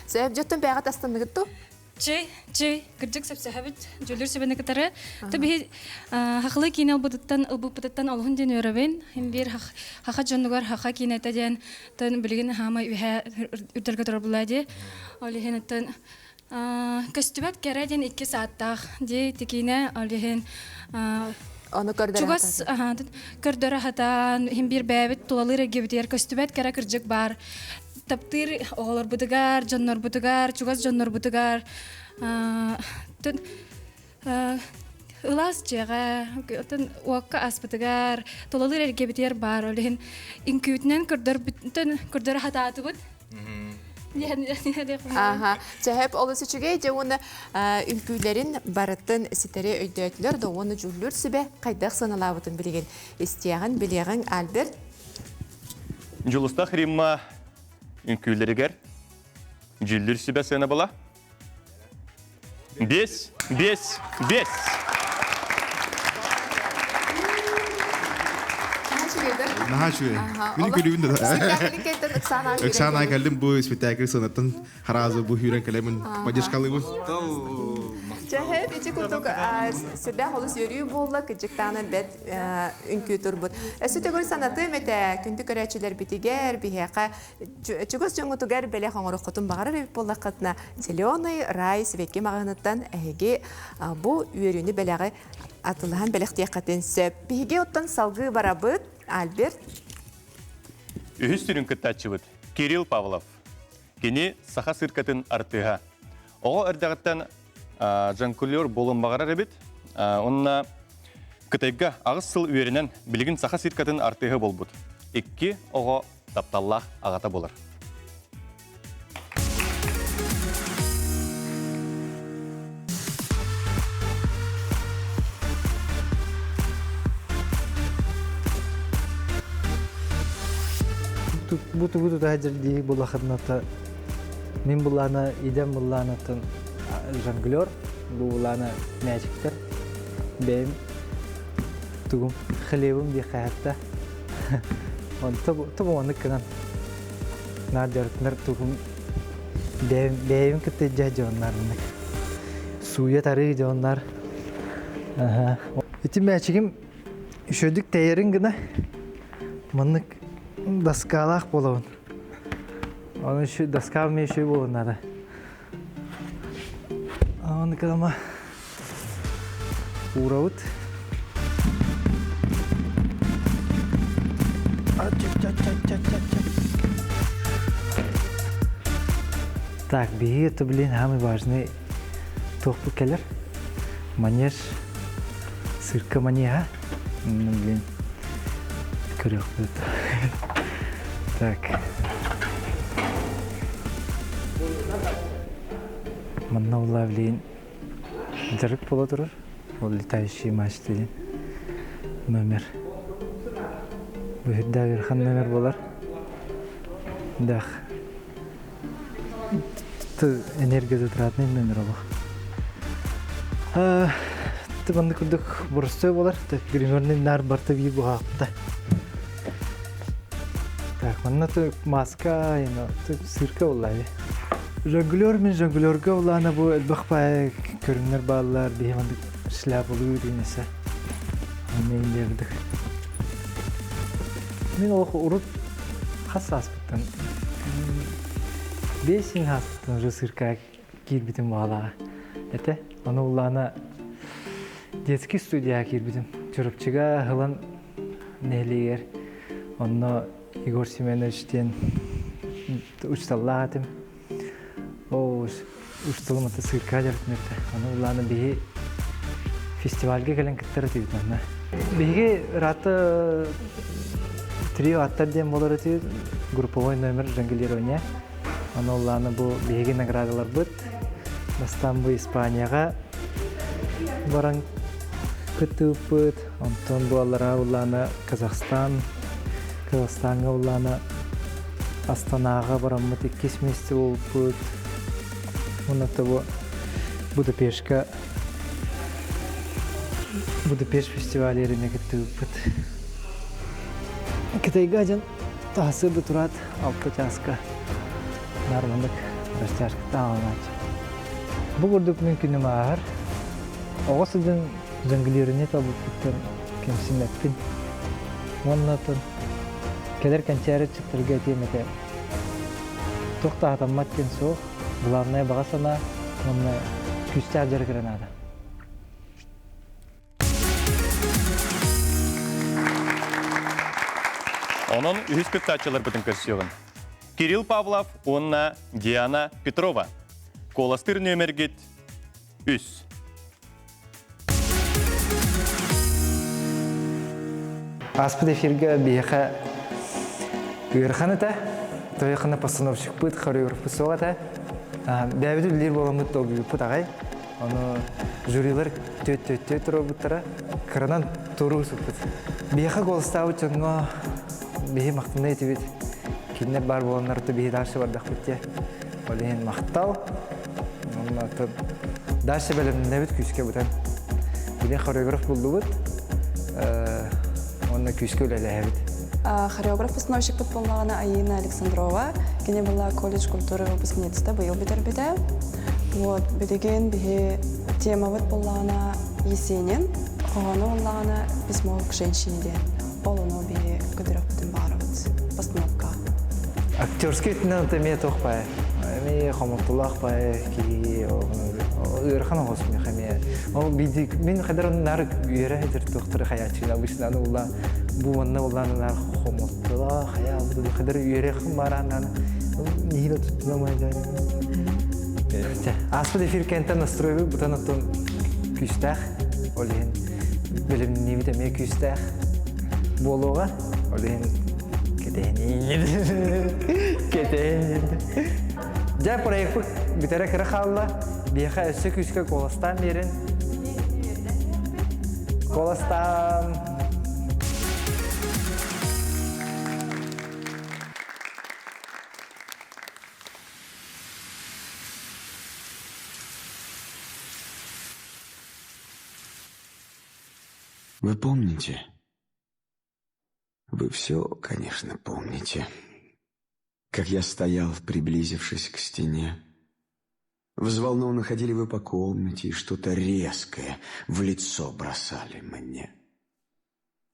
Сөп дьоттон бэйэҕит астынныгыт ту? Чүй, чүй, кырдьык сөпсөһөбүт, дьүүллүүр сүбэни кытары. Ты биһи хахылы киинэ ылбытыттан ылбыппытыттан олуһун диэн үөрэбин. Хин биир хаха дьонугар хаха киинэтэ диэн тын билигин хаамай үһэ үрдэргэ турар булаа дии. Ол иһин тын көстүбэт кэрэ диэн икки сааттаах дии тикиинэ ол иһин. Ону көрдөрө Чугас көрдөрө хатаан, иһин биир бэйэбит тулалыыр эргибитигэр көстүбэт кэрэ кырдьык баар. Таптыыр оҕолорбутугар, дьоннорбутугар, чугас дьоннорбутугар ылаас дьиэҕэ, оттон уокка ааспытыгар, тулалыыр эргибитигэр баар. Ол иһин үҥкүүтүнэн көрдөрбүтүн көрдөрө хатаатыбыт. Аха, сөһөп олус үчүгэй дьэ уонна үҥкүүлэрин барытын ситэри өйдөөтүлэр да уонна дьүүллүүр сүбэ хайдах сыаналаабытын билигин истиэҕин, билиэҕиҥ Альберт. Дьулустаах Римма үҥкүүлэригэр дьүүллүүр сүбэ сыанабыла 5, 5, 5. Наһаа үчүгэй. Мин күлүүбүн да. Оксана кэллим бу спектакль сыанаттан хараазы бу хүүрэн кэлэмин поддержкалыыбын. Чэһэ ити курдук сүрдээх олус үөрүү буолла кыдьыктаанан бэт үҥкүү турбут. Өссө төгүл санатыам этэ күндү көрөөччүлэрбитигэр биһиэхэ Чугас дьоҥҥутугар бэлэх оҥороххутун баҕарар эбит буоллаххытына, Зеленый рай сибэкки маҕаһыыныттан эһиги бу үөрүүнү бэлэҕи атылаһан бэлэхтиэххитин сөп. Биһиги оттон салгыы барабыт. Альберт. Үһүс сүрүн кыттааччыбыт Кирилл Павлов. Кини саха циркатын артыыһа. Оҕо эрдэҕиттэн жонглер буолуон баҕарар эбит. Онно Кытайга аҕыс сыл үөрэнэн билигин саха циркатын артыыһа буолбут. Икки оҕо тапталлаах аҕата буолар. Бу тугу тута дии булахытната мин булаана идем булаанатын жонглер бу булаана мээчиктер бэйэм тугум хлебым дии хаһатта Онто оннук гынан наар дьарыктанар тугум бэйэбин кытта илдьэ дьоннор оннук сууйа тарыы дьоннор ити мээчигим үчүгэйдик тэйэрин гына маннык доскалаах буолабын ону үчү доска эмиэ үчүгэй буолуон наада Оны кылама уурабыт. Так, биһиги это, блин, самый важный туохпут кэлэр. Манеж, цирка манеха. Ну, блин, көрүөхпүт. Так. Манна улаавлиин дьарык буола турар. Ол летающий мачта диэн номер. Быһырдаах ыарахан номер буолар. Дах энергозатратный номер олох. Манны курдук боростуой буолар. Гримерный нар барта биир буһаахпыта. Так, манна маска, цирка буолла Жонглер мен жонглерга улаана бу элбэх баай көрүҥнэр бааллар биһи маннык шляпалыы диэнесе. Онно индиэрдик. Мин олох урут хас сааспыттан 5 сааспыттан уже цирка киирбитим баалаҕа. Этэ, ону улаана детский студияға киирбитим. Чурапчыга ылан нэһилиэгэр онно Егор Семенович диэн учталлаах этим. Ол учталым ата цирка дьарыктанырта. Аны улаана биһи фестивальга кэлэн кыттар этибит манна. Биһиги рата трио аттар диэн болар этибит групповой номер жонглирование. Аны улаана бу биһиги наградаларбыт. Бастаан бу Испанияҕа баран кыттыыппыт. Онтон бу аллараа улаана Казахстан, Казахстаҥҥа улаана Астанаҕа бараммыт иккис миэстэ буолбуппут. Уонна бу Будапешка Будапешт фестиваль эринэ кыттыбыппыт. Кытайга дьон таһасы тураат алта чааска наармандык растяжка тааланааччы. Бу курдук мин күнүм ааһар. Оҕо сылдьан жонглируни талбыппыттан кэмсиммэппин. Уонна оттон кэлэр кэнчээри ыччаттарга этиэм этэ. Туох да хатаммат диэн суох. Главное баҕа санаа уонна күүстээх дьарык эрэ наада. Онон үһүс кыттааччыларбытын көрсүөҕүн. Кирилл Павлов уонна Диана Петрова. Куоластыыр нүөмэргит үс. Ааспыт эфиргэ биһиэхэ ыарахан этэ. Тойохана постановщикпыт, хореографпыт суох этэ. Бэйэбит үлэлиир буоламмыт долгуйбуппут аҕай. Ону жюрилар түөт-түөттүү туруорбуттара. Кыранан туруу сыппыт. Биһиэхэ голостаабыт дьоҥҥо биһи махтана этибит. Кинилэр баар буоланнар биһи дальше бардахпыт диye. Ол иһин махтал. Онно дальше бэлэмнэнэбит күүскэ бутан. Билин хореограф буллубут. Онно күүскэ үлэлэһэбит. Хореограф-постановщикпыт буоллаҕына Аина Александрова. Кини была колледж культуры выпускница быйыл бүтэрбитэ. Вот, билигин биһи темабыт буоллаҕына Есенин, хоһооно буоллаҕына Письмо к женщине диэн. Ол ону биһи көтөрөхпүтүн баҕарабыт постановка. Актерский өттүнэн эмиэ туох баай. Эмиэ хомолтолоох баай киһи ыарахан оҕус миэхэ эмиэ. Ол биди мин хадар наар үөрэ сылдьар туохтары хаяччыны обычно аны улла бу манна уллаан наар хомолтолоох хайа бу хадар үөрэхин барааннаан нэһиилэ туттунам Ааспыт эфир кэнтэн настройбут бутан оттон күүстээх. Ол иһин бэлэмниибит эмиэ күүстээх буолуоҕа. Ол иһин кэтэһиниин. Кэтэһиниин. Дьэ, проекпыт бүтэрэ кыра хаалла. Биһиэхэ өссө күүскэ куоластаан биэрин. Куоластаан. Вы помните? Вы все, конечно, помните. Как я стоял, приблизившись к стене. Взволнованно ходили вы по комнате и что-то резкое в лицо бросали мне.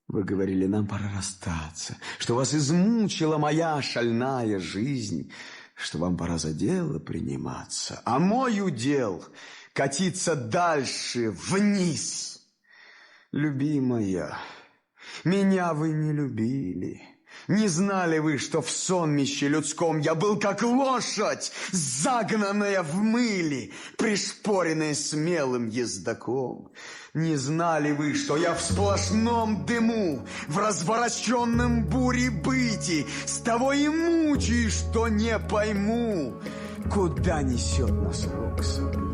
Вы говорили, нам пора расстаться, что вас измучила моя шальная жизнь, что вам пора за дело приниматься, а мой удел катиться дальше, вниз. Любимая, меня вы не любили. Не знали вы, что в сонмище людском я был как лошадь, загнанная в мыли, пришпоренная смелым ездаком. Не знали вы, что я в сплошном дыму, в развороченном буре быти, с того и мучаюсь, что не пойму, куда несет нас рок событий.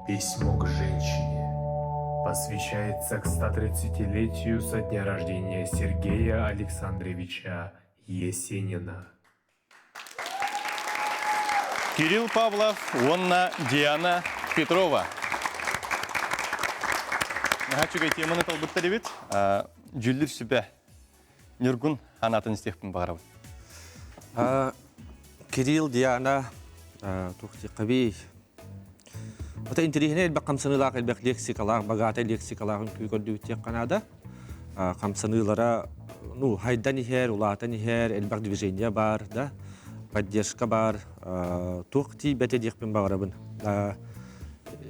Письмо к женщине посвящается к 130-летию со дня рождения Сергея Александровича Есенина. Кирилл Павлов уонна Диана Петрова. Наһаа үчүгэй теманы талбыттар эбит. Дьүллүр сүбэ Ньургун санаатын истиэхпин баҕарабын. Кирилл, Диана, туох диэххэ. Ата интэриэһинэй элбэх хамсаныылаах, элбэх лексикалаах, богатый лексикалаах үҥкүү көрдүбүт диэххэ наада. Хамсаныылара ну, хайдан иһэр, улаатан иһэр, элбэх движение баар, да, поддержка баар. Туох тиийбэтэ диэхпин баҕарабын.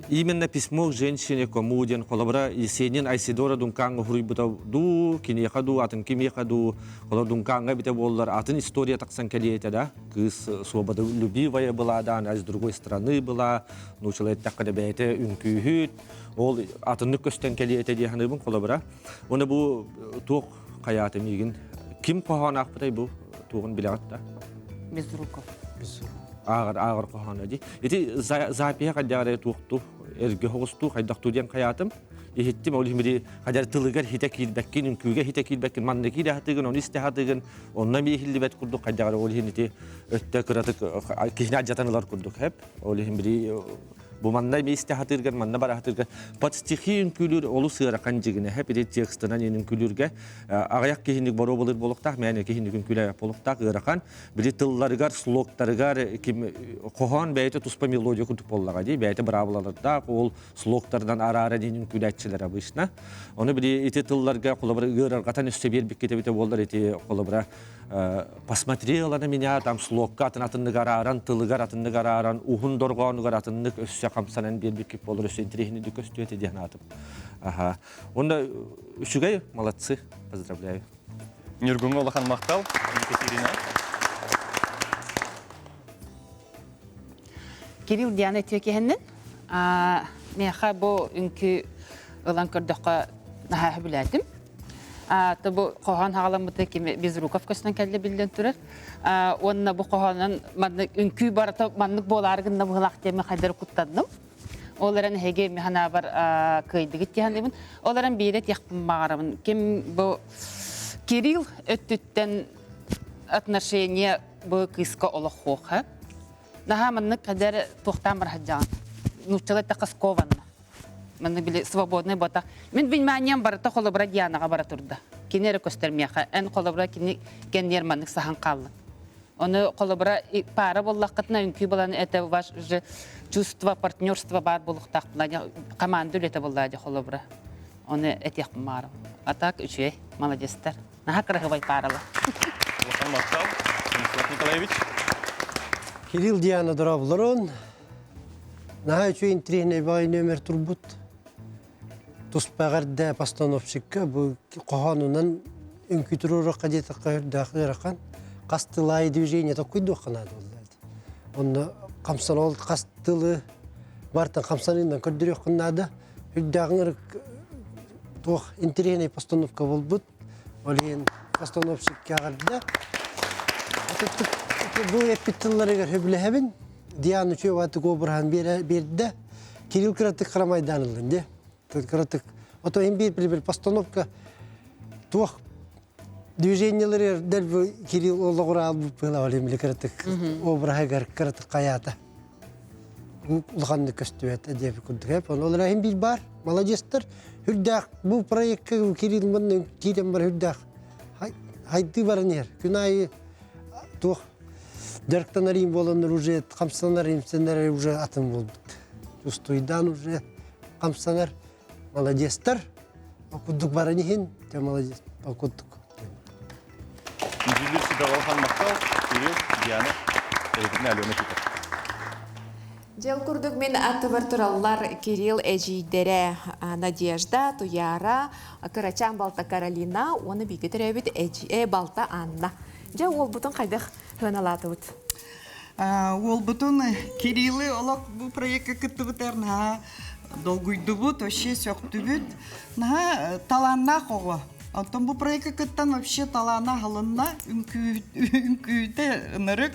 Именно письмо к женщине кому диэн холобура Есенин Айсидора Дункаҥҥа уһуруйбута дуу, киниэхэ дуу, атын кимиэхэ дуу, холобура Дункаҥҥа эбитэ буоллар атын история тахсан кэлиэ этэ да. Кыыс свободолюбивая была да, она с другой страны была, нууччалыы эттэххэ да бэйэтэ үҥкүүһүт, ол атыннык көстөн кэлиэ этэ дии саныыбын холобура. Уонна бу туох хайаата миигин ким хоһоон аахпытай бу туоҕун билэҕит да? Безруков. Безруков. Ааҕар ааҕар хоһооно дии. Ити запиһа хайдах эрэ туохту эргэ оҕустуу хайдахтуу диэн хайаатым. Иһиттим ол иһин хайдар тылыгар хитэ киирбэккин, үҥкүүгэ хитэ киирбэккин, манна киирэ хатыгын, ону истэ хатыгын, онно эмиэ иһиллибэт курдук хайдах эрэ ол иһин ити өттө кыратык киһини алдьатан ылар курдук хэп. Ол иһин били Бу манна миэстэ хатыыргар, манна бара хатыыргар под стихи үҥкүүлүүр олус ыарахан дьигинэ хэп ити текстынан үҥкүүлүүргэ аҕыйах киһиник боруобалыыр буолуохтаах, мээнэ киһиник үҥкүүлээбэт буолуохтаах ыарахан. Били тылларыгар, слогтарыгар ким хоһоон бэйэтэ туспа мелодия курдук буоллаҕа дии, бэйэтэ быраабылалардаах, ол слогтарынан араара диэн үҥкүүлээччилэр обычно. Ону били ити тылларга холобура ыарырҕатан өссө биэрбиккит эбитэ буоллар ити холобура посмотрела на меня там слогка атын атыннык арааран тылыгар атыннык арааран уһун дорҕоонугар атыннык өссө хамсанан биэрбиккит буолар өссө интэриэһинэйдик көстүө этэ диэн аатым аха уонна үчүгэй молодцы поздравляю Ньургуҥҥа улахан махтал Екатерина Кирилл Диана үтүө Миэхэ бу үҥкүү ылан көрдөххө наһаа сөбүлээтим. То бу хоһоон хаҕаламмыта кими Безруков көстөн кэллэ биллэн турар. Уонна бу хоһоонун маннык үҥкүү барыта маннык буолаары гынна быһылаах диэмэ хайдары куттанным. Ол эрэн эһиги механабар кыайдыгыт диһаныбын. Ол эрэн биирэ тиэхпин баҕарабын. Ким бу Кирилл өттүттэн отношение бу кыыска олох хуоха. Наһаа маннык кадер туохтаан барахаджаҕын. Нууччалыы эттэххэ скованно. Манна били свободный бота. Мин вниманием барыта холобура Дианаҕа бара турда. Кини эрэ көстөр миэхэ. Эн холобура кини кэнниэр маннык саһан хааллын. Ону холобура паара буоллаххытына үҥкүү булан это ваш же чувство партнерство баар буолуохтаах команда үлэтэ буоллаа дьэ холобура. Ону этиэхпин баарым. А так үчүгэй, молодецтар. Наһаа кыраһыбай пааралар. Улахан махтал, Станислав Николаевич. Кирилл Диана дорооболорун. Наһаа үчүгэй интириэһинэй баҕайы нүөмэр турбут. Туспа эҕэрдэ постановщикка бу хоһоонунан үҥкүү туруоруохха диэтэххэ үрдээх ыарахан. Хас тыл аайы движение токкуйдуохха наада буолла. Онно хамсан ол хас тылы бартан хамсаныынан көрдөрүөххүн наада. Үрдээҕиҥ ырык туох интириэһинэй постановка буолбут. Ол иһин постановщикка эҕэрдэ. Бу эппит тылларыгар сөбүлэһэбин. Диана үчүгэй обраһын биэрдэ. Кирилл кыратык харамайдаан ыллын дии. Кыратык. Ото иһин биир бир постановка туох движениелары дэлби Кирилл олоҕура албыт быһыла ол иһин кыратык обраһыгар кыратык хайаата. Улаханнык көстүбэт диэбит курдук. Ол иһин биир баар. Молодецтар. Үрдээх бу проекка Кирилл манна киирэн бар үрдээх хайдыы баран иһэр. Күн аайы туох дьарыктанар им буоланнар уже хамсанар имсэнэр уже атын буолбут. Устуйдаан уже хамсанар молодецтар. Окудук баран иһин, те молодец, окудук. Дьүүллүүр сүбэ улахан махтал, Кирилл, Диана, эһигитин Алена Титов. Дьэл курдук мин аттыбар тураллар Кирилл эдьиийдэрэ Надежда, Туяра, кырачаан балта Каролина уонна бииргэ төрөөбүт эдьиий балта Анна. Дьэ уолбутун хайдах сыаналаатыбыт? Уолбутун Кириллы олох бу проекка кыттыбытар наһаа долгуйдубут, вообще сөхтүбүт. Наһаа талааннаах оҕо. Оттон бу проекка кыттан вообще талаана аһылынна, үҥкүүтэ ынырык.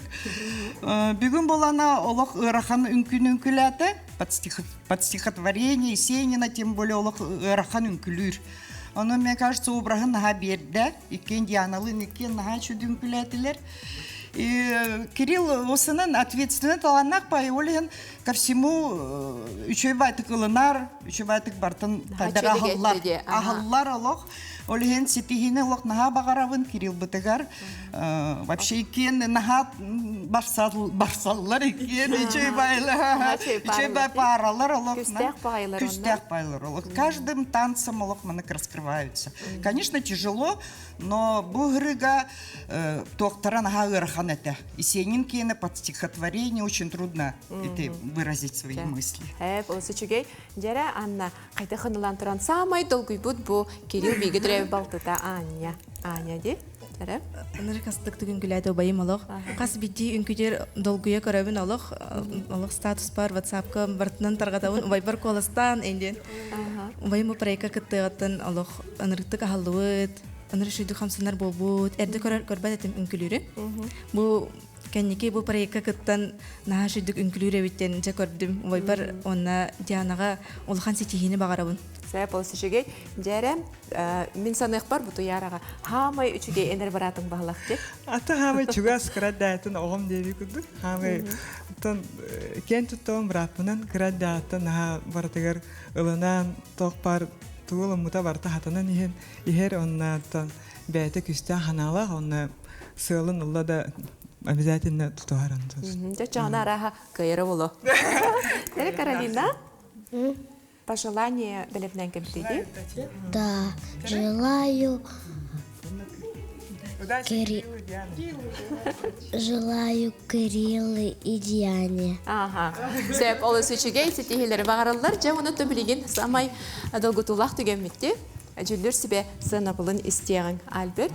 Бүгүн болана олох ыарахан үҥкүүнү үҥкүүлээтэ. Под стихотворение Есенина, тем более олох ыарахан үҥкүлүүр. Ону, мне кажется, обраһын наһаа биэрдэ. Иккиэн Дианалыын иккиэн наһаа үчүгэй үҥкүүлээтилэр. Кирилл осынан ответственно таланнах бай, ол иһин ко всему үчүгэй байтык ылынар, үчүгэй байтык бартын хайдар аһыллар, аһыллар олох. Ол иһин ситиһиини олох наһаа баҕарабын Кириллбытыгар. Вообще иккиэн наһаа барсаллар иккиэн үчүгэй байлар, үчүгэй бай пааралар олох. Күстээх баайлар. Күстээх байлар олох. Каждым танцем олох манык раскрываются. Конечно, тяжело, Но бу ырыга туохтара наһаа ыарахан этэ. Есенин киэнэ под стихотворение очень трудно это выразить свои мысли. Олус үчүгэй. Дьэрэ, Анна, хайдах ынылан туран самай долгуйбут бу Кирилл бииги төрөөбүт балтыта Аня. Аня ди. Дьэрэ. Ынырык астык түгүн күлээт убайым олох. Хас биирдии үҥкүтүр долгуйа көрөбүн олох. Олох статус бар, ватсапка бартынан тарҕатабын. Убайбар куоластаан эндиэн. Убайым бу проекка кыттыаҕыттан олох ынырыктык аһаллыбыт, ынырык шүйдүк хамсанар буолбут, эрдэ көрөр көрбөт этим үҥкүлүүрү. Бу кэнники бу проекка кыттан наһаа шүйдүк үҥкүлүүр эбиттэн дьэ көрдүм. Убайбар уонна Дианаҕа улахан ситиһиини баҕарабын. Сөп, олус үчүгэй. Дьэрэ, мин саныахпар бу Туйаараҕа хаамай үчүгэй энэр бараатыҥ баһылах дии. Ата хаамай чугас кыра даатын оҕом диэби курдук. Хаамай оттон киэн туттабын бырааппынан кыра дааттан наһаа барытыгар ылынан туох баар тугу ылыммыта барыта хатанан иһэн иһэр оннооттон бэйэтэ күстээх ханаалаах онно сыалын ылла да обязательно тутуһар Дьэ чаҕына арааһа кыайара боло. Эри Каролина, пожелание бэлэбинэн кэбитиги. Да, желаю Кири... Желаю Кириллы и Диане. Ага. Сөп, олус үчүгэй ситиһиилэри баҕараллар. Дьэ, уну билигин самай долгутуулаах түгэммитти. Дьүллүр сүбэ сыанабылын истиэҕиҥ, Альберт.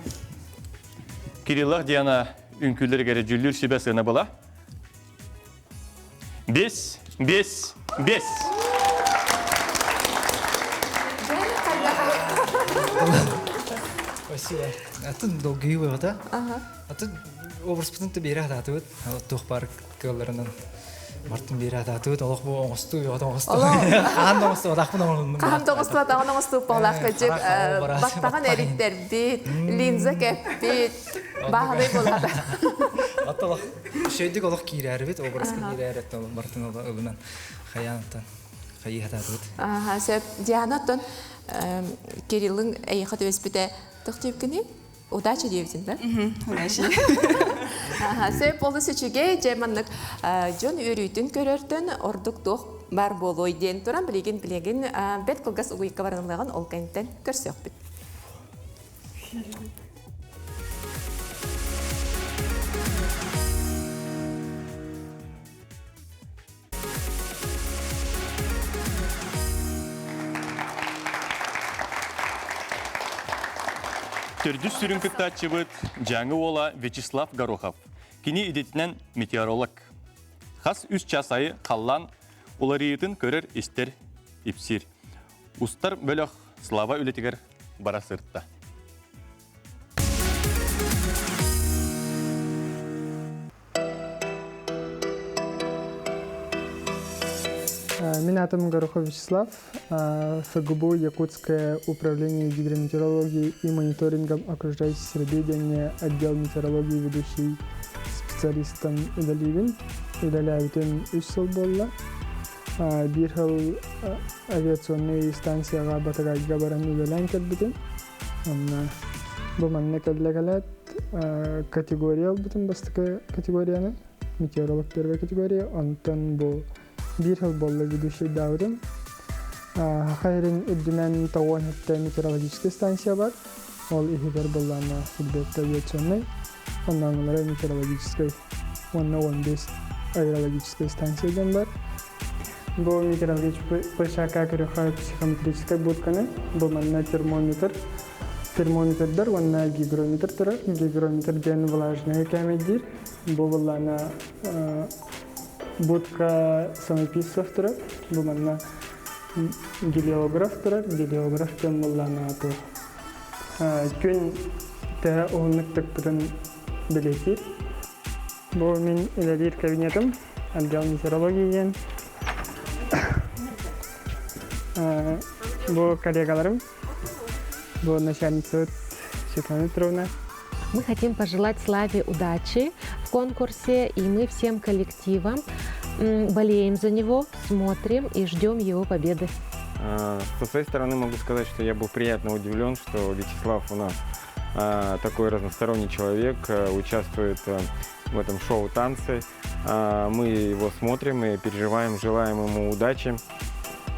Кириллах Диана үҥкүүлэригэр дьүллүр сүбэ сыанабыла. Бес, бес, бес. Спасибо. Атын долгуйуу бөҕөтө. Атын образпытын да биэрэ сатаатыбыт. Туох баар кыалларынан Мартын биэрэ сатаатыбыт. Олох бу оҥостуу бөҕөтө оҥостуу. Хаан да оҥостуу, атахпын оҥоруннум. Хаан да оҥостуу, атаҕын оҥостуу буолаах кыдьык баттаҕын эриттэрбит, линза кэппит, бааһынай буолаата. Ата олох Үчүгэйдик олох киирээрибит, образка киирээри барытын ылынан хайаантан хайыы хатаатыбыт. Аха, сөп. Диана, оттон Кириллын эйиэхэ түбэспитэ туох диэбиккиний? Удача диэбитин да? Удача. Аха, сөп олус үчүгэй. Дьэ, маннык дьон үөрүүтүн көрөртөн ордук туох бар буолуой диэн туран билигин билигин бэрт кылгас угуйка барыллыаҕын ол кэнниттэн көрсүөхпүт. Төрдүс сүрүн кыттааччыбыт Дьааҥы уола Вячеслав Горохов. Кини идэтинэн метеоролог. Хас үс час айы халлаан уларыйыытын көрөр-истэр, ипсиир. Устар бөлөх Слава үлэтигэр бара сырытта. Мин атым Горохов Вячеслав, ФГБУ Якутское управление гидрометеорологии и мониторингом окружающей среды диэҥҥэ отдел метеорологии ведущий специалистом үлэлиибин. Үлэлээбитим үс сыл буолла. Биир сыл авиационнай станцияҕа Батагайга баран үлэлээн кэлбитим. Онно бу манна кэллэ кэлээт категория ылбытым бастакы категорияны, метеоролог первой категория. Онтон бу биир сыл буолла ведущийдаабытым. Саха сирин үрдүнэн тоҕуон хэттэ метеорологическай станция бар. Ол иһигэр былаана Силбэттэ авиационнай, оннооҥулара метеорологическай уонна 15 аэрологическай станция диэн бар. Бу метеорологическай площадка көрөхө психометрическай будканы, бу манна термометр, термометрдар уонна гигрометр турар. Гигрометр диэн влажная кээмэйдиир. Бу былаана будка самописцев турар. Бу манна гелиограф турар. Гелиограф диэн былаана күн төһө уһуннук тыкпытын бэлиэтиир. Бу мин үлэлиир кабинетым, отдел метеорологии диэн. Бу коллегаларым, бу начальницабыт Светлана Петровна. Мы хотим пожелать Славе удачи. конкурсе, и мы всем коллективом болеем за него, смотрим и ждем его победы. Со своей стороны могу сказать, что я был приятно удивлен, что Вячеслав у нас такой разносторонний человек, участвует в этом шоу «Танцы». Мы его смотрим и переживаем, желаем ему удачи.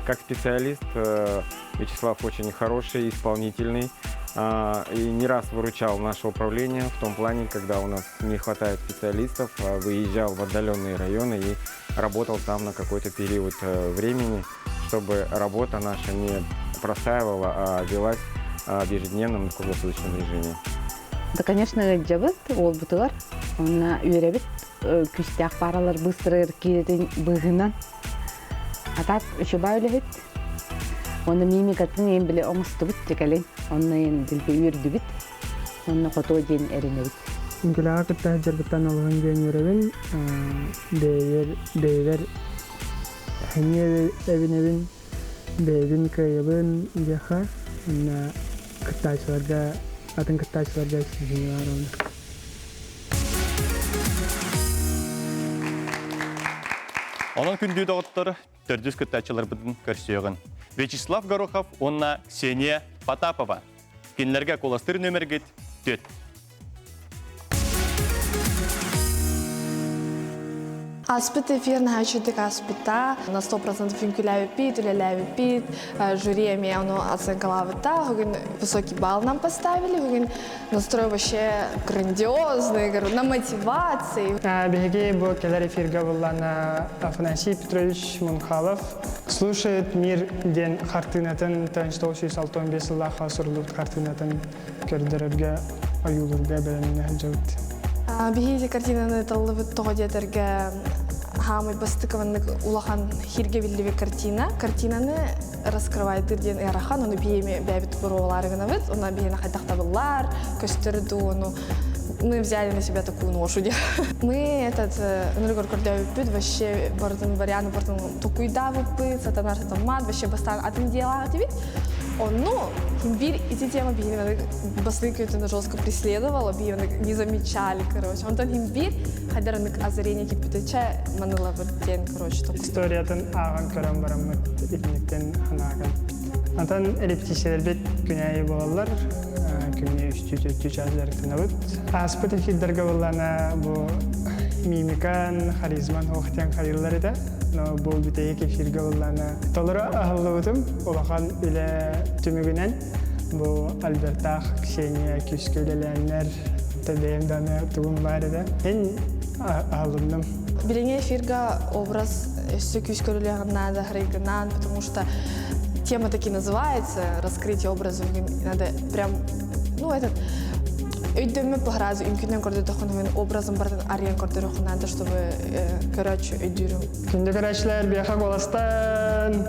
Как специалист Вячеслав очень хороший, исполнительный и не раз выручал наше управление в том плане, когда у нас не хватает специалистов, выезжал в отдаленные районы и работал там на какой-то период времени, чтобы работа наша не простаивала, а велась в ежедневном круглосуточном режиме. Да, конечно, ыалдьабыт, уолбутугар, онна үөрэбит, күүстээх паралар быстро киирэтин быыһынан. А так үчүгэй үлэһит. Онно мимикатын эм биле оҥостубут дьэкэлин. Онно эн дэлби үөрдүбүт. Онно хотуо диэн эрэнэбит. Үҥкүүлэҕэ кытта сылдьарбыттан олуһун диэн үөрэбин, бэйэбэр бэйэбэр сэниэ эбинэбин, бэйэбин кыайабын диэххэ уонна кыттааччыларга атын кыттааччыларга ситиһии баар Онон күндү доҕоттор, төрдүс кыттааччыларбытын көрсүөҕүн. Вячеслав Горохов уонна Ксения Потапова. Кинилэргэ куоластыыр нүөмэргит 4. Ааспыт эфир наһаа үчүгдүк ааспыта. На 100% үҥкүүлээбиппит, үлэлээбиппит. Жюри эмиэ ону оценкалаабыта. Бүгүн высокий балл нам поставили. Бүгүн настрой вообще грандиозный, говорю, на мотивации. Биһиги бу кэлэр эфиргэ буллана Афанасий Петрович Мунхалов «Слушает мир» диэн хартыынатын 1965 сыллаахха суруллубут хартыынатын көрдөрөргө, ойуулурга бэлэмнэнэ сылдьабыт. Биһиги картинаны таллыбыт тоҕо диэтэргэ хаамай бастыкываннык улахан хирге биллибит картина. Картинаны раскрывайдыр диэн ыарахан, ону биэми бэйэбит буруолаары гынабыт, онно биһиэни хайдах табыллар, көстөр дуу, ону мы взяли на себя такую ношу. Мы этот ынырыгар көрдөбүппүт, вообще бардын варианты бардын токуйдаабыппыт, сатанар сатаммат, вообще бастаан атын делаҕа этибит. Онну бир ити тема биһини баслы көтүнү жестко преследовала, биһини не замечали, короче. Онтон бир хайдаранык озарение киппитече манылабыт диэн, короче. Историятын ааҕан көрөн бараммыт итинниктэн санааган. Антон репетицияларбит күнээйи буолаллар. Күҥҥэ үстүү-төртүү чаас дьарыктанабыт. Ааспыт эфирдэргэ буоллаана бу мимикан, харизман хуохтиан хайыллар этэ. Но бу бүтэһик эфиргэ буоллаана толору аһыллыбытым улахан үлэ түмүгүнэн бу Альбертаах Ксения күүскэ үлэлээннэр бэйэм даҕаны тугум баар этэ. Эн аһылынным. Билиҥҥи эфирга образ өссө күүскэ үлэлиэҕин наада харайгынаан, потому что тема таки называется «Раскрытие образа». Надо прям, ну, этот өйдөммөт баһаразы үҥкүнэн көрдөтөххүнэ образын бартын арыйан көрдөрөххүн надо, чтобы көрөөччү өйдүүрүм. Күндү көрөөччүлэр, биэхэ куоластан!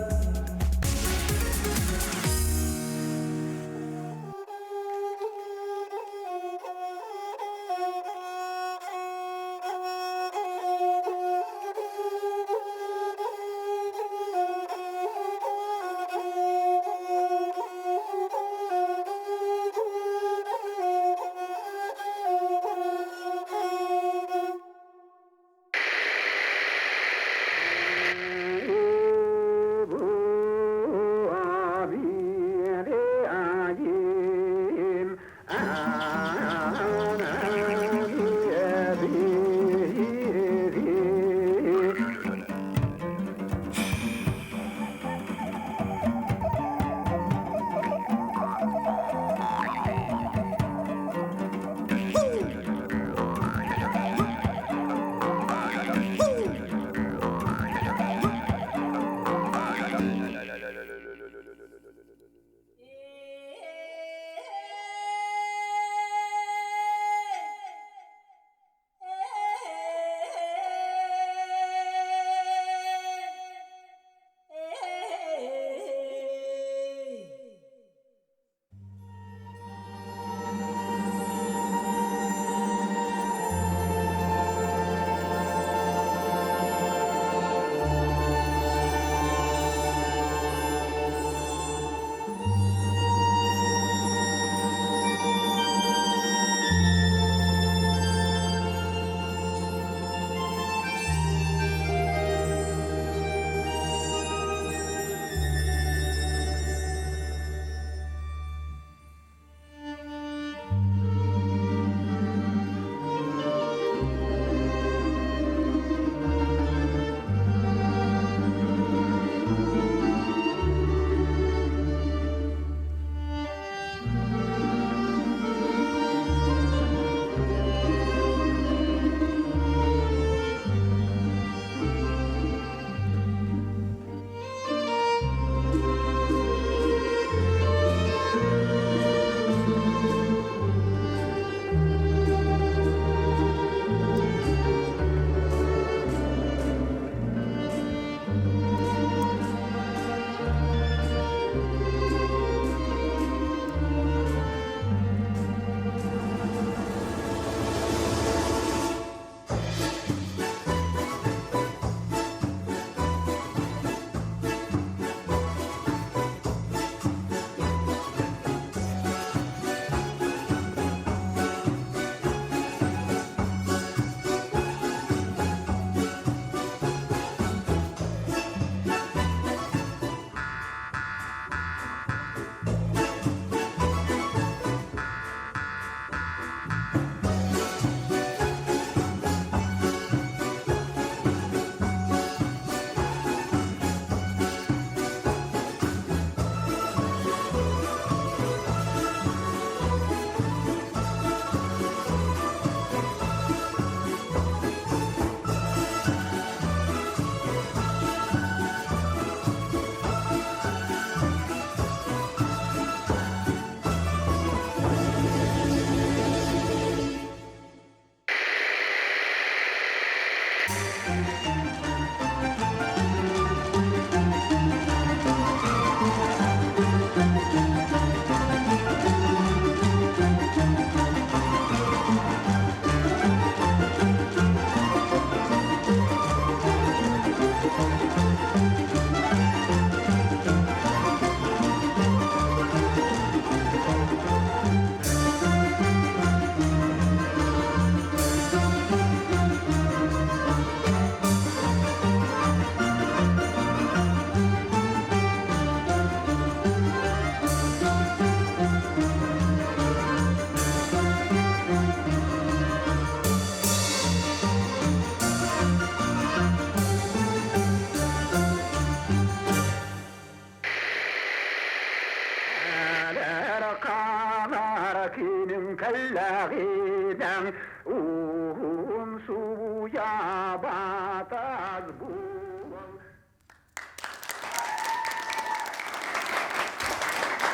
Кэллэҕинэн уһун сууйа батас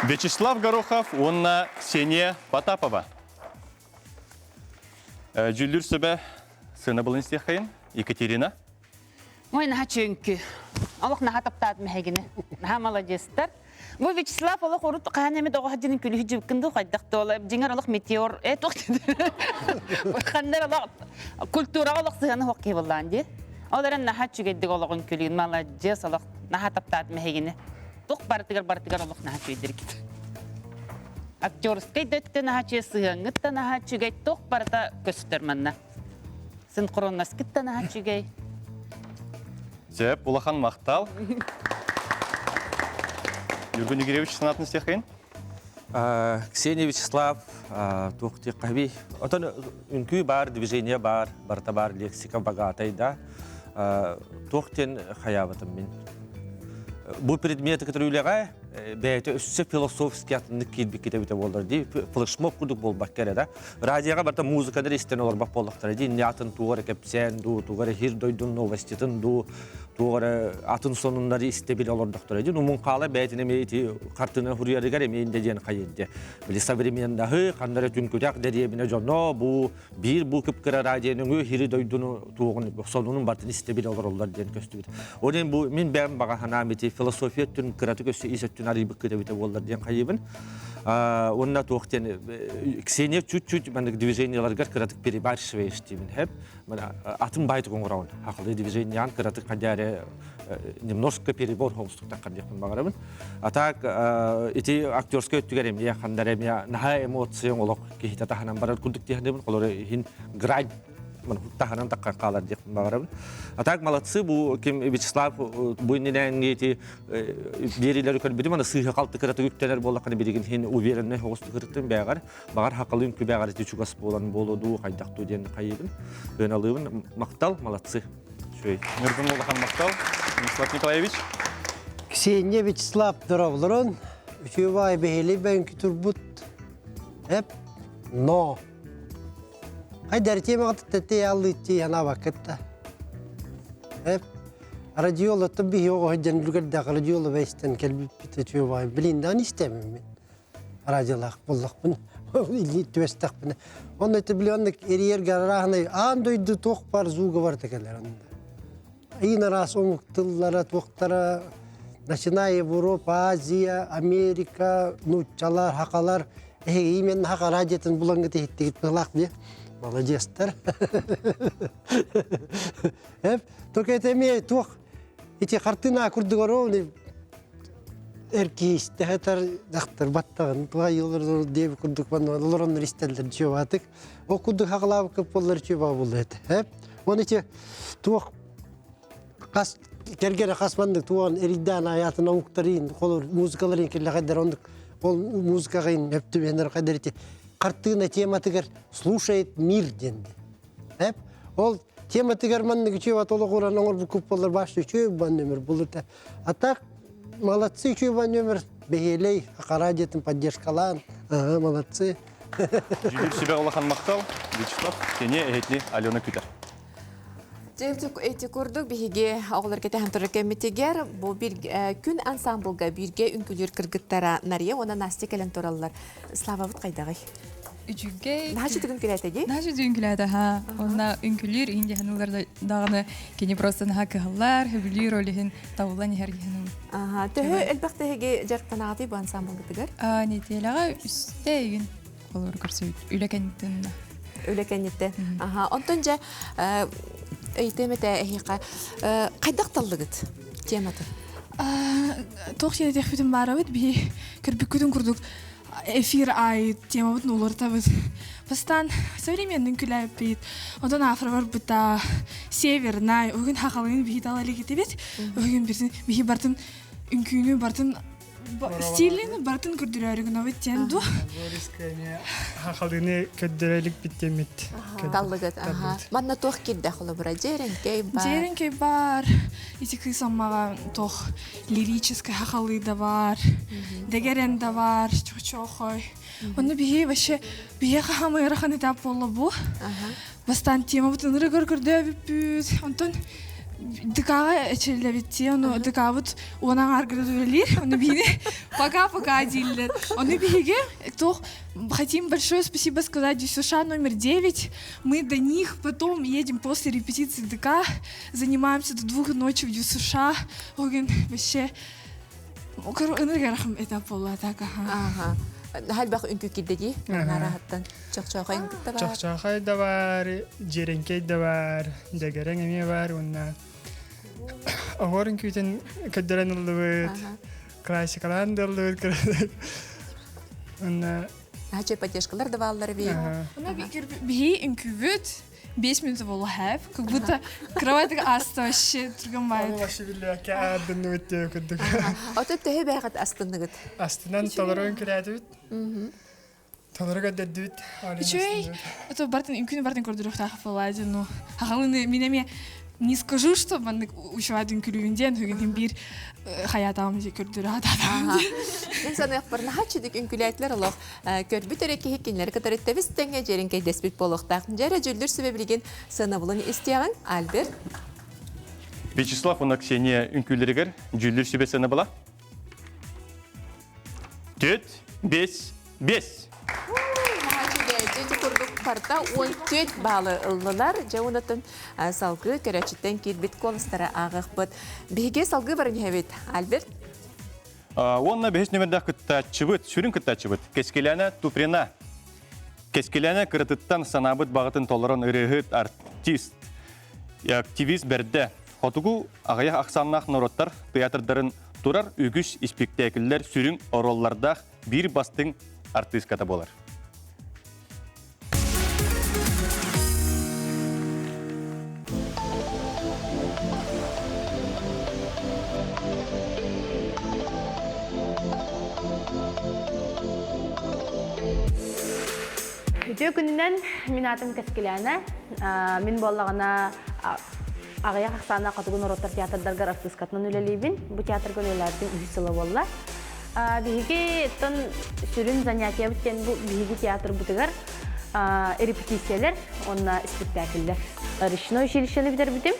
Вячеслав Горохов уонна Ксения Потапова. Дьүүллүүр сүбэ сыанабылын истиэххэйин. Екатерина. Ой, наһаа чөҥкү. Олох наһаа таптаатым эһигини. Наһаа маладьыастар. Бу Вячеслав олох урут хаһан эмит оҕо дьинин күлүһү дьыбыккын дуу хайдах да дьиҥэр олох метеор э туох ханнар олох культураҕа олох сыһыана суох киһи буоллаан дии. Ол эрэн наһаа үчүгэйдик олоҕун күлүүн маладьыас олох наһаа таптаатым эһигини. Туох барытыгар барытыгар олох наһаа үчүгэйдиргит. Актерскай да өттө наһаа үчүгэй, сыһыаҥҥыт да наһаа үчүгэй, туох барыта көстөр манна. Синхроннаскыт да наһаа үчүгэй. Сөп, улахан махтал. Юргун Игоревич санаатын истиэххин? Ксения Вячеслав туох диэххэ Отон үҥкүү баар, движение баар, барыта баар, лексика богатай да. Туох диэн хайаабытым мин. Бу предмети кытары үлэҕэ бэйэтэ өссө философский атыннык киирбиккит эбитэ буоллар дии флешмоб курдук буолбакка эрэ да радиоҕа барыта музыканы истэн олорбот буоллахтара дии инни атын туох эрэ кэпсээн дуу туох эрэ хир дойдун новоститын дуу туох эрэ атын сонуннары истэ билэ олордохторо дии муҥхаала бэйэтин эмиэ ити хартыына хуруйарыгар эмиэ инде диэн хайырде били современнаһы ханна эрэ түҥкүтэх дэриэбинэ дьоно бу биир бу кыпкыра радионы хири дойдуну туоҕун сонунун бартын истэ билэ олороллор диэн көстүбүт ол иһин бу мин бэйэм баҕа санаам ити философия өттүн кыратык өссө ис өттүн арыйбыккыт эбитэ буоллар диэн хайыыбын уонна туох диэн Ксения чуть-чуть маннык движенияларгар кыратык перебарщиваешь диибин хэп атын байтык оҥороҕун хахылыы движениян кыратык хадяре немножко перебор хоҕустуктаххар диэхпин баҕарабын а так ити актерскай өттүгэр эмиэ хандар эмиэ наһаа эмоцияң олох киһитэ таһынан барар курдук диэхнэбин холоро иһин грань таһынан таххан хаалар диэхпин баҕарабын а так молодцы бу ким Вячеслав бу иннинээҥҥи ити биэриилэри көрбүтүм аны сыыһа халты кыратык үктэнэр буоллаххына билигин иһин уверенный оҕустук ырыттым бээҕэр баҕар хақалыын күбээҕэр ити чугас буолан буолуо дуу хайдах дуу диэн хайыыбын ыаналыыбын махтал молодцы Үчүгэй. Ньургун улахан махтал. Вячеслав Николаевич. Ксения Вячеслав дороблорун үчүгэй бэһили бэнки турбут эп но хайдар темаҕа тэтте аллыытти ханабаккытта эп радиолаттан биһи оҕо дьэн үлгэрдээх радиола бэйстэн кэлбиппит үчүгэй билиндаан истэммин радиолаах буоллахпын илии түбэстэхпинэ онно ити били оннук эрийэргэ арааһынай аан дойду туох баар звуга барыта кэлэр онно иин араас омук тыллара туохтара начиная Европа Азия Америка нууччалар хакалар эһиги именно хака радиотын булаҥҥыт иһиттигит быһылаах дии молодецтар эп только это эмиэ туох ити хартыына курдук ровно эр киһи истэхэтэр дьахтар баттаҕын туһайылар диэби курдук манна олороннор истэллэр чуобаатык ол курдук хаҕалаабыкка буоллар чуоба буолла этэ эп уонна ити туох хас кэргэнэ хас маннык туоҕан эрийдээн аятын омуктарын холор музыкаларын киллэхэдэр оннук ол музыкаҕын өптүбэнэр хайдар ити хартыына тематыгар слушает мир диэн эп ол тематыгар маннык үчүгэй олоҕуран оҥорбуккут буоллар бааш үчүгэй бан нөмер булута А так, молодцы, үчүгэй номер, бэһиэлэй, Хара диэтин поддержкалаан, ага, молодцы. Дьүүлүүр сүбэ улахан махтал. Вячеслав, кини эһитини Алена күтэр. Эти курдук биһиги оҕолор кэтэһэн турар кэммитигэр бу бир күн ансамблга бииргэ үҥкүүлүүр кыргыттара Нария уонна Настя кэлэн тураллар. Славабыт хайдаҕый? Үчүгэй. Наһаа үчүгэй үҥкүүлээтэ дии? Наһаа үчүгэй үҥкүүлээтэ, ха. Онна үҥкүүлүүр иһин диэхин даҕаны кини просто наһаа кыһаллар, сөбүлүүр ол иһин табыллан иһэр диэн. Аха, төһө элбэх тэһиги дьарыктанаҕытый бу ансамблгытыгар? Неделяҕа үстэ игин холобур көрсөбүт. Үлэ кэнниттэн. Үлэ кэнниттэн. Аха, онтон дьэ ыйытыам этэ эһиэхэ хайдах таллыгыт тематын? Туох диэн этиэхпитин баарабыт биһи көрбүккүтүн курдук эфир аайы темабытын уларытабыт. Бастаан современный күлээппит, онтон афро барбыта, севернай, уһугун хахалыын биһи тала илигитибит, уһугун биртин биһи бартын үҥкүүнү бартын Стилин барытын көрдөрөөрү тен ду. Борисканы хахалыны көрдөрөлүк биттемит. Таллыгыт, аха. Манна туох кирдэ холобура дьиэрэнкэй бар. Дьиэрэнкэй бар. Ити кыыс аммаға тох лирический хахалы да бар. Дегерен да бар. Чохой. Оны биһи вообще биһи хахамы ырахан этап болла бу. Бастан тема бутын ырыгыр көрдөбүппүт. Онтон ДК-га эчеллебитти, ону ДК-бут уонан аргыры ону биһини пока-пока дииллер. Ону биһиги тох хотим большое спасибо сказать ДЮСШ номер 9. Мы до них потом едем после репетиции ДК, занимаемся до 2 ночи в ДЮСШ. Оген вообще ыныргарахым этап болла так, ага. Халбах үнкү кирдеди, нарахаттан чохчоохой да бар. Чохчоохой да бар, жеренкей да бар, дегерен эме бар, онна Оҕор үҥкүүтүн көрдөрөн ыллыбыт, классикалаан да ыллыбыт. Онна Хачы поддержкалар да бааллар би. Она биһи үҥкүүбүт 5 минут болу хэп, как будто кровать аста вообще түргөн бай. Вообще билбэккэ аадынныбыт диэ курдук. Ото төһө бэйэҕит астынныгыт? Астынан толору үҥкүүлээтибит. Толору көрдөрдүбүт. Үчүгэй. Это бартын үҥкүүнү бартын көрдөрүөхтээх буолаа ну. Хахалыны мин эмиэ не скажу, что маннык учугай үҥкүүлүүбүн диэн хүгүн биир хаятаам же көрдөрө хатаатаам. Мен саныахпар наһаа үҥкүүлээтилэр олох көрбүт эрэ киһи кинилэри кытары тэбис тэҥҥэ дьиэрин болуохтаах. Дьэрэ дьүллүр сүбэ билигин сыанабылын истиэҕиҥ Альберт. Вячеслав уонна Ксения үҥкүүлэригэр дьүллүр сүбэ сыанабыла. 4, 5, 5. Дьэ курдук парта 14 баалы ыллылар. Дьэ онотон салгыы көрөчүттэн киирбит куоластара ааҕыахпыт. Биһиги салгыы баран иһэбит. Альберт. Онна бэһис нөмердээх кыттааччыбыт, сүрүн кыттааччыбыт Кэскилээнэ Туприна. Кэскилээнэ кыратыттан санаабыт баҕатын толорон ырыаһыт, артист, активист бэрдэ. Хотугу аҕыйах ахсааннаах норуоттар театрдарын турар үгүс испиктээкиллэр сүрүн оруоллардаах биир бастыҥ артыыската буолар. Үтүө күнүнэн мин атым Кэскилээнэ. Мин буоллаҕына аҕыйах ахсааннаах хотугу норуоттар театрдаргар артыыскатынан үлэлиибин. Бу театрга үлэлээбитим үһүс сыла буолла. Биһиги тон сүрүн занятиябыт диэн бу биһиги театрбытыгар репетициялар уонна спектакльлэр. Речной училищены бүтэрбитим,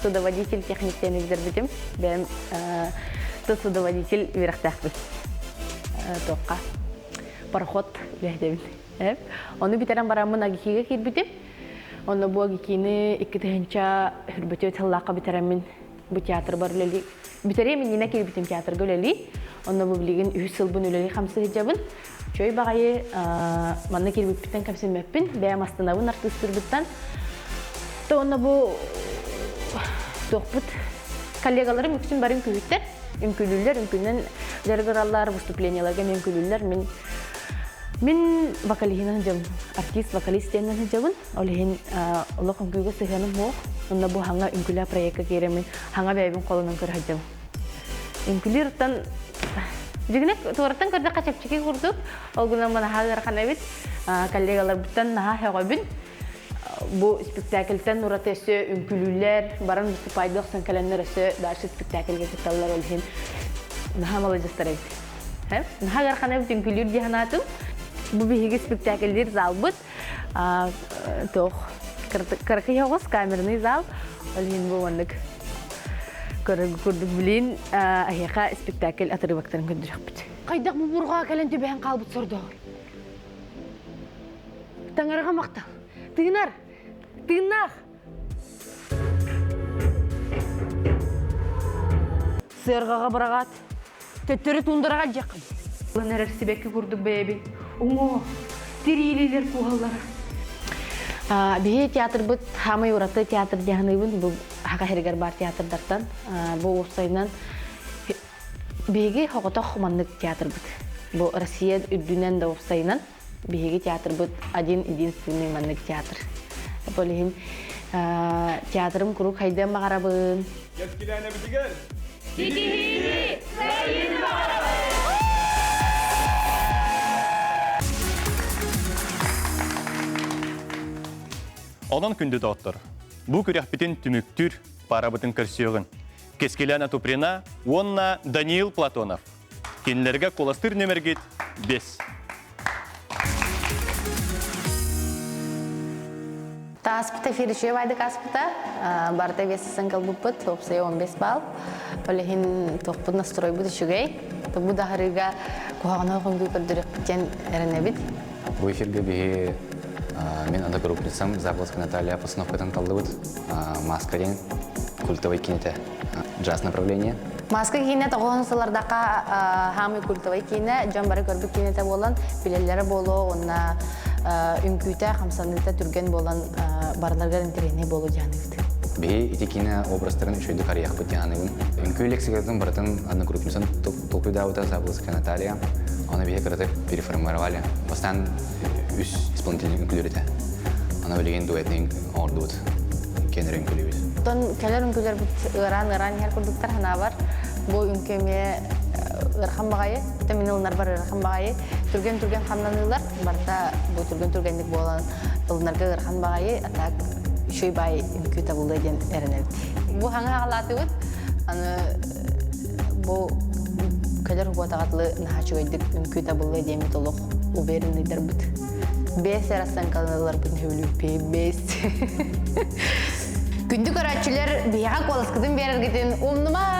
судоводитель техниктени бүтэрбитим. Бэйэм судоводитель үөрэхтээхпин. Туохха пароход үлэһитэбин. Ону бүтэрэн бараммын Агикига киирбитим. Онно бу Агикини 2 хүрбөтүөт сыллаахха бүтэрэммин бу театрбар үлэли бүтэриэм иннинэ киирбитим театрга үлэли. Онно бу билигин үһүс сылбын үлэли хамсыһыдьабын. Чөй баҕайы манна киирбиппиттэн кэмсиммэппин, бэйэм астынабын артыыстырбыттан. То онно бу туохпут коллегаларым үксүн барын күһүттэр, үҥкүүлүүллэр, үҥкүүнэн дьарыгыраллар, выступленияларга мен үҥкүүлүүллэр. Мин мин вокалиһынан сылдьабын, артист вокалист диэннэн сылдьабын. Ол иһин олох үҥкүүгэ сыһыаным суох. Онно бу хаҥа үҥкүүлээ проекка киирэммин хаҥа бэйэбин холонон көрө сылдьабын. Үҥкүүлүүртэн дьигинэ туораттан көрдөххө чэпчэки курдук, ол гынан наһаа ыарахан эбит. Коллегаларбыттан наһаа сөҕөбүн. Бу спектакльтэн ураты өссө үҥкүүлүүллэр, баран выступайдыы охсон кэлэннэр өссө дальше спектакльга кытталлар, ол иһин наһаа маладьыстар эбит. Наһаа ыарахан эбит үҥкүүлүүр дии санаатым. Бу биһиги спектакльдиир залбыт. Туох кыракый оҕус камерный зал. Ол иһин бу маннык көрөргө курдук билин эһиэхэ спектакль отрывоктарын көрдөрүөхпүт. Хайдах бу бурҕаа кэлэн түбэһэн хаалбыт сордооҕуй? Таҥараҕа махтал. Тыынар! Тыыннаах! Сыарҕаҕа быраҕаат, төттөрү туундараҕа илдьиэххин. Ылан эрэр сибэкки курдук бэйэбин уҥуох, тириилиилэр куоһаллара. Биһи театрбыт хаамай ураты театр диэханыыбын бу Хака сиригэр баар театрдартан. Бу уопсайынан биһиги хоҕотох маннык театрбыт. Бу Россия үрдүнэн да уопсайынан биһиги театрбыт один единственный маннык театр. Ол иһин театрым куруук хайдыан баҕарабын. Кэскилээнэбитигэр ситиһиини, кыайыыны баҕарабыт! Онон күндү доҕоттор, бу күрэхпитин түмүктүүр парабытын көрсүөҕүн. Кэскилээнэ Туприна уонна Даниил Платонов. Кинилэргэ куоластыыр нүөмэргит 5. Тааспыта эфир байдык аспыта. Барыта вес кылбыппыт, уопсайа 15 балл. Ол иһин туохпут настройбут үчүгэй. Бу даһарыыга куһаҕаны хонгуу көрдөрүөхпүт диэн эрэнэбит. Бу эфиргэ биһи мин одногруппницам Заблоцкая Наталья постановкатын таллыбыт «Маска» диэн культовый кинете джаз направление. Маска киинэ тоҕуһун сылардака хаамый культовый киинэ, дьон бары көрбүт киинэтэ буолан, билэллэрэ буолуо уонна үҥкүүтэ, хамсаныыта түргэн буолан барыларыгар интэриэһинэй буолуо дьааныбыт. Биһи ити киинэ образтарын үчүгэйдик арыйахпыт диэн аныыбын. Үҥкүү лексикатын барытын одногруппницам толкуйдаабыта Заблоцкая Наталья. Оны биһи кыратык переформировали. Бастаан үс исполнительный үҥкүүлэр этэ. Аны билигин дуэтный оҥордубут. Кенер үҥкүүлүүбүт. Оттон кэлэр үҥкүүлэрбит ыараан-ыараан иһэр курдуктар санаабар. Бу үҥкүү эмиэ ыарахан баҕайы. Оттон мин ылынарбар ыарахан баҕайы. Түргэн-түргэн хамнаныылар. Барыта бу түргэн-түргэнник буолан ылынарга ыарахан баҕайы. А так үчүгэй баай үҥкүү табыллыа диэн эрэнэбит. Бу хаҥа хаҕалаатыбыт. Аны бу кэлэр уботаҕа дылы наһаа үчүгэйдик үҥкүү табыллыа диэммит олох уверенныйдарбыт. Бэс эрэ саҥкаланаларбын сөбүлүүппү бэс. Күндү көрөөччүлэр, биһиэхэ куоласкытын биэрэргитин умнумаҥ!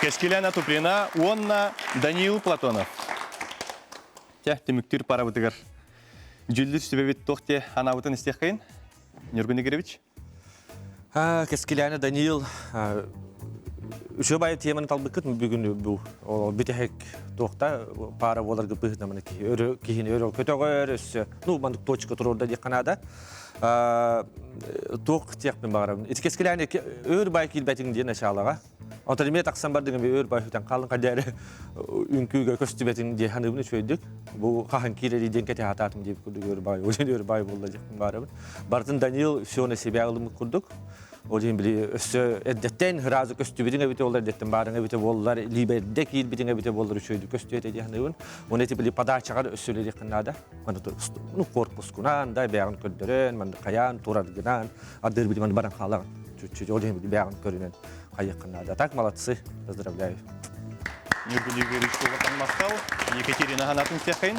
Кэскилээнэ Туприна уонна Даниил Платонов. Тя түмүктүүр парабытыгар дьүллүр сүбэбит туох те анаабытын истиэххэйин Ньургун Игоревич. Кэскилээнэ Даниил. Үчүгэй баайы теманы талбыккыт бүгүн бу бүтэһик туохта пара буоларга быһыытынан киһи өрө киһини өрө көтөҕөр өссө ну маннык точка туруорда диэххэ наада. Туох диэхпин баҕарабын. Ити кэскилээн өр баай киирбэтиҥ диэн началаҕа. Онтон эмиэ тахсан бардыҥ эмиэ өр баай сүтэн хааллыҥ хадьаары үҥкүүгэ көстүбэтиҥ диэ саныыбын үчүгэйдик. Бу хаһан киирэрий диэн кэтэһэ сатаатым диэбит курдук өр баай өр баай буолла диэхпин баарабын. Барытын Даниил все на себя ылыммыт курдук. Ол иһин били өссө эрдэттэн ыраазы көстүбүтүҥ эбитэ буоллар, эрдэттэн баарыҥ эбитэ буоллар, лиибэрдэ киирбитиҥ эбитэ буоллар үчүгэйдик көстүө этэ дии саныыбын. Уонна ити били подачаҕар өссө үлэлиэххин наада. Маны ну, корпускунан да бэйэҕин көрдөрөн, манны хайаан тураргынан, ардыыр били маны баран хаалаҕын. Чуть-чуть ол иһин били бэйэҕин көрүнэн хайыаххын наада. Так, молодцы, поздравляю. Ньургун Юрьевич улахан махтал. Екатерина Ханатын сиэххин.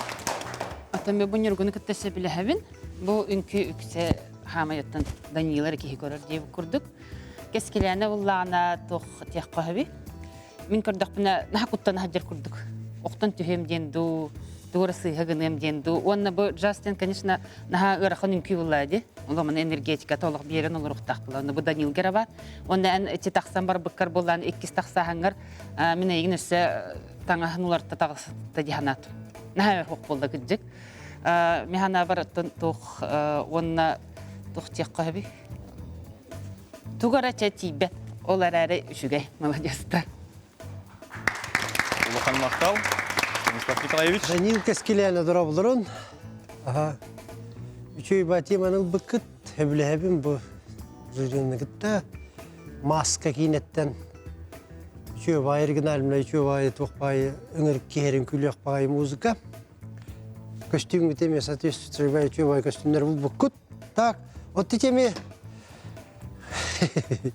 Оттон бу Ньургуну кытта сөбүлэһэбин. Бу үҥкүү үксэ хаамайыттан Данила эрэ киһи көрөр диэбит курдук. Кэскилээнэ буллаҕына туох диэххэ сөбүй? Мин көрдөхпүнэ наһаа куттана сылдьар курдук. Охтон түһүөм диэн дуу, туора сыыһа гыныам диэн дуу. Уонна бу Джастин, конечно, наһаа ыарахан үҥкүү буллаа дии. Оломана энергетиката олох биэрэн олоруохтаах буолла. Онно бу Данилга эрэ баар. Уонна эн ити тахсан барбыккар буоллаан иккис тахсааһыҥҥар мин эйигин өссө таҥаһын уларта таҕыста дии санаатым. Наһаа өр буолла кырдьык. Миханабар оттон туох уонна туох диэххэ сөбүй? Тугу эрэ чэ тиийбэт. Ол эрээри үчүгэй, молодецтар. Улахан махтал. Станислав Николаевич. Данил Кэскилээнэ дорооболорун. Аха. Үчүгэй батиманы ылбыккыт, сөбүлэһэбин бу жюрины кытта. Маска киинэттэн үчүгэй баай оригинальный үчүгэй баай туох баай ыҥырык киһэрин күлүөх баай музыка. Көстүүммүт эмиэ соответствующий үчүгэй көстүүмнэр булбуккут. Так, вот ити эмиэ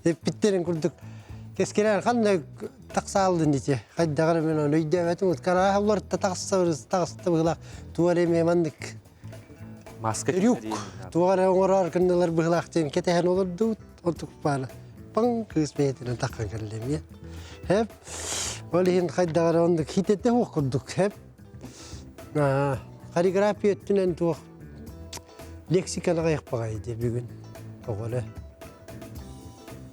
эппиттерин курдук кэскилээн ханна тахсаалдын ити хайдаҕар мен оны өйдөөбөтүм вот карааһа уларытта таҕыста таҕыста быһылаах туох эрэ эмиэ маннык маска рюк туох эрэ оҥороор гыннылар быһылаах диэн кэтэһэн олордубут онтук баана паҥ кыыс бэйэтинэн таххан кэллэ эмиэ хэп ол иһин хайдаҕар оннук хитэтэ суох курдук хэп Хореография өттүнэн туох лексиканы аҕыйах баҕайы бүгүн тоҕо эрэ.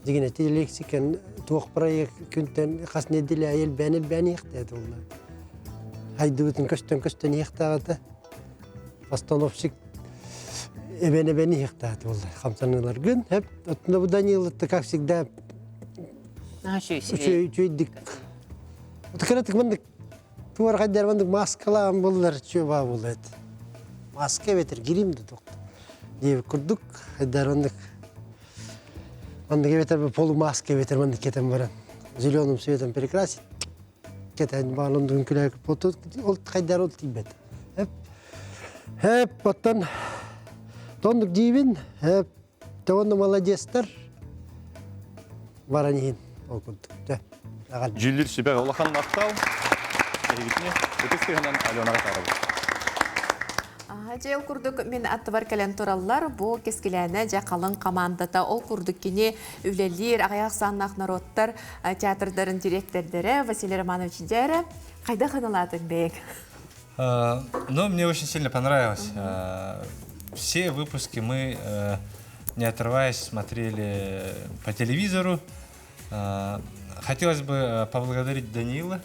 Дьигин ити лексикан туох проект күнтэн хас нэдиэлэ аайы элбээн элбээн иһиэхтээх буолла. Хайдыбытын көстөн көстөн иһиэхтээҕэ Постановщик эбэн эбэн иһиэхтээх буолла. Хамсаныыларгын хэп оттон бу Данил это как всегда үчүгэй үчүгэйдик кыратык маннык Туор хайдар маннык маскалаан буллар чуба булет. Маска эбэтэр грим да тохто. Диэбит курдук хайдар оннук маннык эбэтэр полумаска эбэтэр маннык кетен баран зеленым цветом перекрасить кетен баалын күлэк ол хайдар ол тиийбэт. Эп Эп оттон тондук диибин эп Тоҕонно молодецтар баран иһин ол курдук. Дьүүллүүр сүбэ улахан махтал. Эһигитини ытыс тыаһынан Аленаҕа таарабыт. Дьэ, ол курдук мин аттыбар кэлэн тураллар. Бу Кэскилээнэ дьэ халыҥ хамаандата. Ол курдук кини үлэлиир аҕыйах ахсааннаах норуоттар театрдарын дириэктэрдэрэ Василий Романович Дьээрэ. Хайдах ыналаатыҥ бэйэҥ? Ну, мне очень сильно понравилось. Все выпуски мы, не отрываясь, смотрели по телевизору. Хотелось бы поблагодарить Даниила.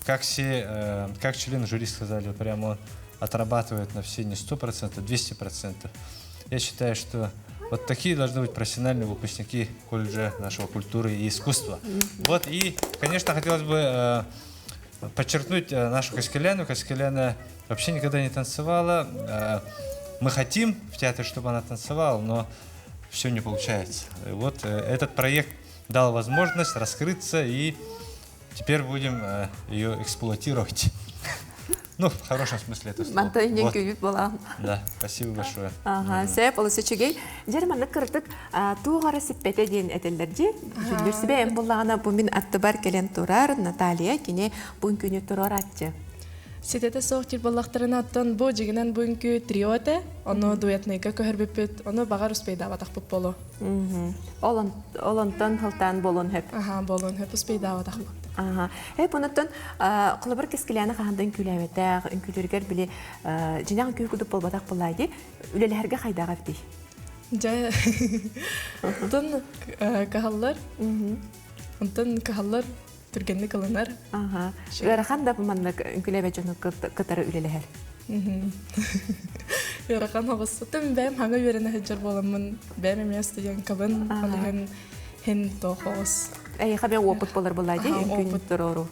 Как все, как члены жюри сказали, прямо он отрабатывает на все не 100%, 200%. Я считаю, что вот такие должны быть профессиональные выпускники колледжа нашего культуры и искусства. Вот, и, конечно, хотелось бы подчеркнуть нашу Каскеляну. Каскеляна вообще никогда не танцевала. Мы хотим в театре, чтобы она танцевала, но все не получается. И вот этот проект дал возможность раскрыться, и теперь будем ее эксплуатировать. Ну, в хорошем смысле этого слова. Мантан вот. буолан. Да, спасибо большое. Ага, сөп, олус үчүгэй. Дьэр маннык кырдык туох ара сиппэтэ диэн этэллэр дии. Дьүүллүүр сүбэ эн буллаҕына бу мин аттыбар кэлэн турар Наталья кини бу үҥкүүнү туруорааччы. Ситэтэ суох диир буоллахтарына, оттон бу дьигинэн бу үҥкүү трио этэ, ону дуэтныйга көһөрбүппүт, ону баҕар успейдаабатахпыт буолуо. Ол ол онтон халтаан буолуон сөп. Аха, буолуон сөп, успейдаабатахпыт. Аха. Э, онуттан холобур кэскилээни хаһан да үҥкүүлээбэтэх, үҥкүүлүүргэр били дьиҥэх үҥкүү курдук буолбатах буоллаа дии. Үлэлэһэргэ хайдаах эбитий? Дьэ, оттон каһаллар. Онтон кыһаллар түргэнник ылынар. Ыарахан да маннык үҥкүлэбэ дьону кытары үлэлэһэр. Ыарахан оҕус. Тым бэйэм хаҥа үөрэнэ сылдьар буоламмын, бэйэм эмиэ студенткабын, ол иһин хин туох оҕус. Эйиэхэ бе опыт болар буолла дии, үҥкүүнү туруору.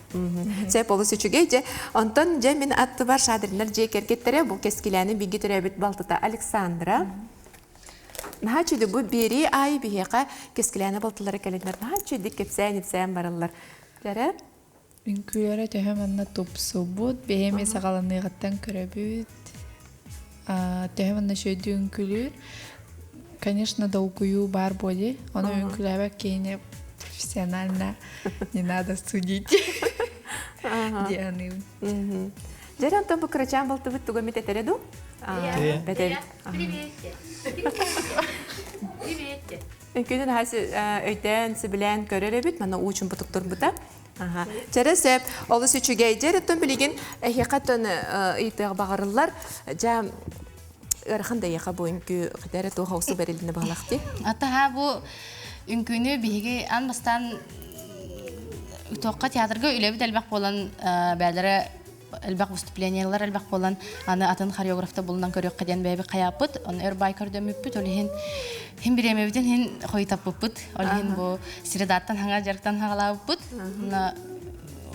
Сөп олус үчүгэй дьэ. Онтон дьэ мин аттыбар Шадриннар дьиэ кэргэттэрэ бу Кэскилээни биги төрөөбүт балтыта Александра. Наһаа үчүгэй бу биэрии аайы биһиэхэ Кэскилээни балтылара кэлиннэр наһаа үчүгэйдик кэпсээн-ипсээн бараллар. Дьэрэ? Үҥкүүлэрэ төһө манна тупсубут, бэйэм саҕаланыаҕыттан көрөбүт. Төһө манна үчүгэйдик үҥкүүлүүр. Конечно, долгуйуу баар буолуо. Ону үҥкүүлээбэт киһини профессионально не надо судить. Дианым. Дьэрэ онтон бу кырачаан балтыбыт тугу эмит этэрэ дуу? Бэтэбит. Привет. Привет. Үҥкүүнүн өйдөөн, сөбүлээн көрөр эбит, манна уучун бутуктурбута. Чэрэ сөп, олус үчүгэй. Дьэр оттон билигин эһиэхэ оттон ыйытыах баҕарыллар. Дьэ, ыарахан да эйиэхэ бу үҥкүү хитэрэ туох оҕусу бэрилинэ баһылахти? Атаһа бу үҥкүүнү биһиги аан бастаан туохха театрга үлэбит элбэх буолан бээлэрэ элбэх выступлениелар элбэх буолан аны атын хореографта булунан көрүөххэ диэн бэйэбит хайааппыт оны өр бай көрдөммүппүт ол иһин хин бириэмэбитин хин хойутаппыппыт ол иһин бу средаттан хаҥа дьарыктан хагалаабыппыт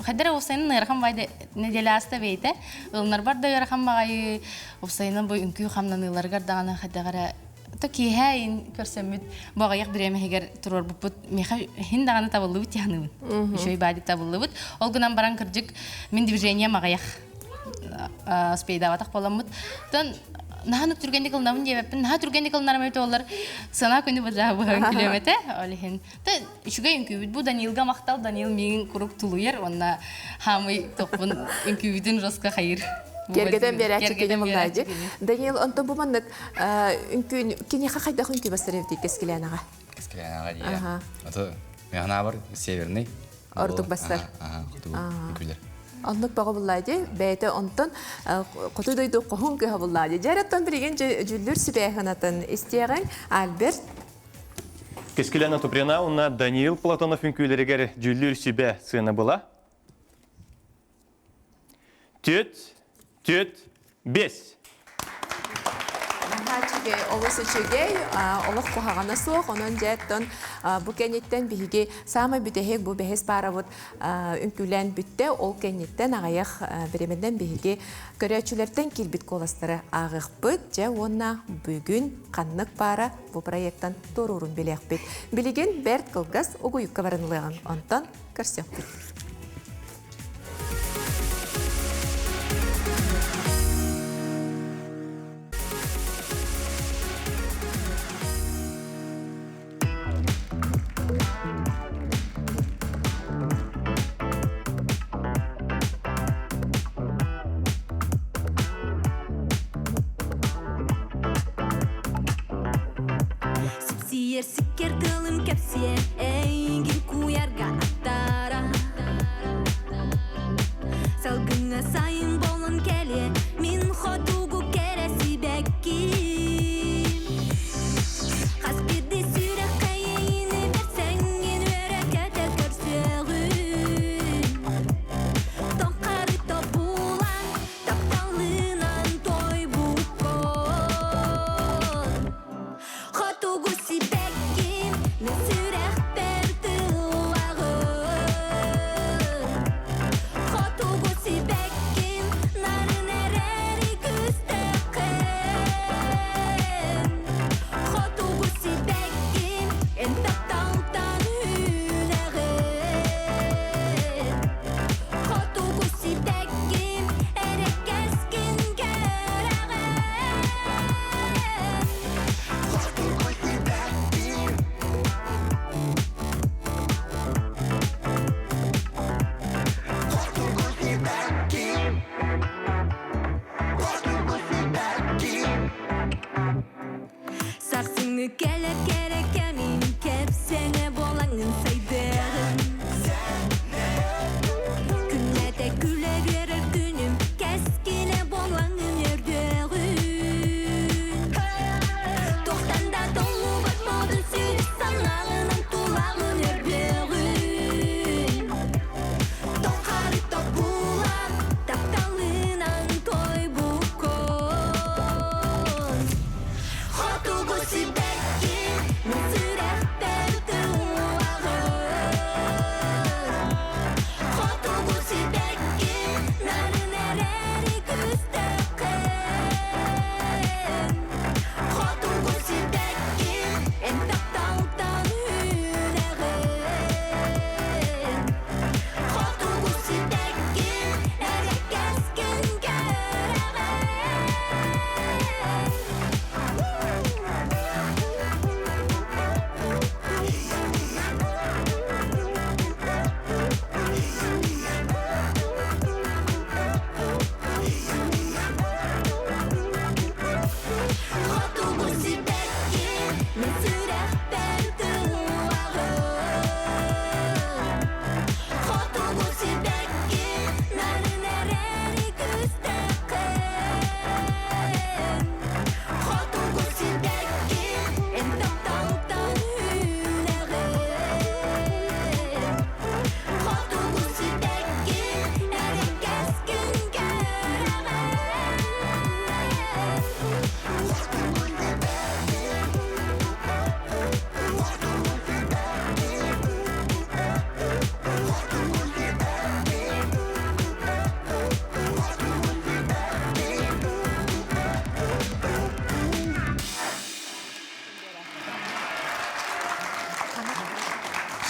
хайдара уопсайынан ыарахан байды неделя ааста бэйэтэ ылынарбар да ыарахан баҕайы уопсайынан бу үҥкүү хамнаныыларыгар даҕаны хайдах эрэ то киэһэ ин көрсөммүт бу аҕыйах бириэмэһигэр туруорбуппут миэхэ иһин даҕаны табыллыбыт дии үчүгэй баадик табыллыбыт ол гынан баран кырдьык мин движением аҕыйах успейдаабатах буоламмыт тон наһаа түргэнник ылынабын диэбэппин наһаа түргэнник ылынарым эбит буоллар сана күнү быдаа күлүөм этэ ол иһин то үчүгэй үҥкүүбүт бу Данилга махтал Данил миигин куруук тулуйар уонна хаамый тохпун үҥкүүбүтүн жестко хайыр Кергетен биэрээччи кини муллаажы. Даниил, онтон бу маннык үҥкүүн киниэхэ хайдах үҥкүү бастар эбитий Кэскилээнэҕэ? Кэскилээнэҕэ дии. Ото механабар северный. Ордук бастар. Аха, хотугу үҥкүүлэр. Оннук бөҕө буллаадьы, бэйэтэ онтон хоту дойду хоһун кыһа буллаадьы. Дьэр оттон билигин дьүллүр сүбээхынатын истиэҕиҥ Альберт Кэскилэна Туприна уонна Даниил Платонов үҥкүүлэригэр дьүүллүүр сүбэ сыана была. Түөт, түөт, бес. Наһаа үчүгэй, олус үчүгэй, олох куһаҕана суох. Онон дьэ, оттон бу кэнниттэн биһиги саамай бүтэһик бу бэһис паарабыт үҥкүүлээн бүттэ. Ол кэнниттэн аҕыйах бириэмэнэн биһиги көрөөччүлэртэн киирбит куоластары ааҕыахпыт. Дьэ, уонна бүгүн ханнык паара бу проектан туоруурун билиэхпит. Билигин бэрт кылгас угуйукка барынылыаҕыҥ. Онтон көрсүөхпүт. Сипсийэр сиккэр тылым кэпсиэ эйигин куйарга аттара Салгыҥҥа сайын болон кэлиэ мин хотугу кэрэ сибэкким Хас биирдии сүрэххэ иэйиини бэрсэҥҥин үөрэ көтө көрсүөҕүм Тоҥхары тобулан тапталынан тойбуккун Хотугу сибэкким,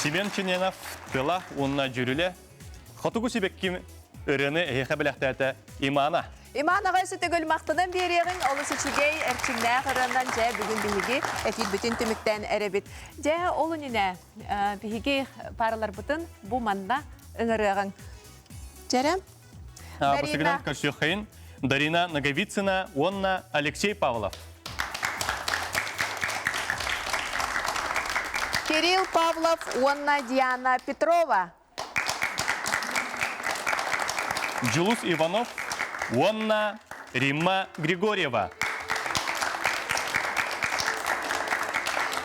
Семен Чиненов тыла уонна дьүрүлэ Хотугу сибэкки ырыаны эһиэхэ бэлэхтээтэ Имана. Иман аҕай сүтүгүл махтанан биэриэҕиҥ олус үчүгэй, эрчимнээх ырыанан дьэ бүгүн биһиги эфирбитин түмүктээн эрэбит. Дьэ ол иннинэ биһиги параларбытын бу манна ыҥырыаҕыҥ. Дьэрэ. Дарина. Көрсүөххэйин Дарина Ноговицына уонна Алексей Павлов. Кирилл Павлов уонна Диана Петрова. Дьулус Иванов уонна Римма Григорьева.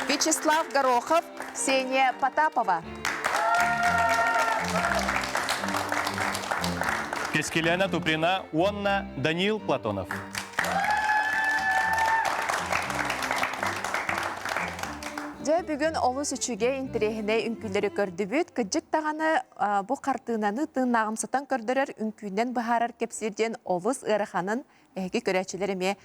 Вячеслав Горохов, Ксения Потапова. Кэскилээнэ Туприна уонна Даниил Платонов. Дьэ, бүгүн олус үчүгэй, интэриэһинэй үҥкүүлэри көрдүбүт. Кырдьык даҕаны бу хартыынаны тыыннааҕымсытан көрдөрөр үҥкүүнэн быһаарар кэпсиир диэн олус ыараханын эһиги көрөөччүлэр эмиэ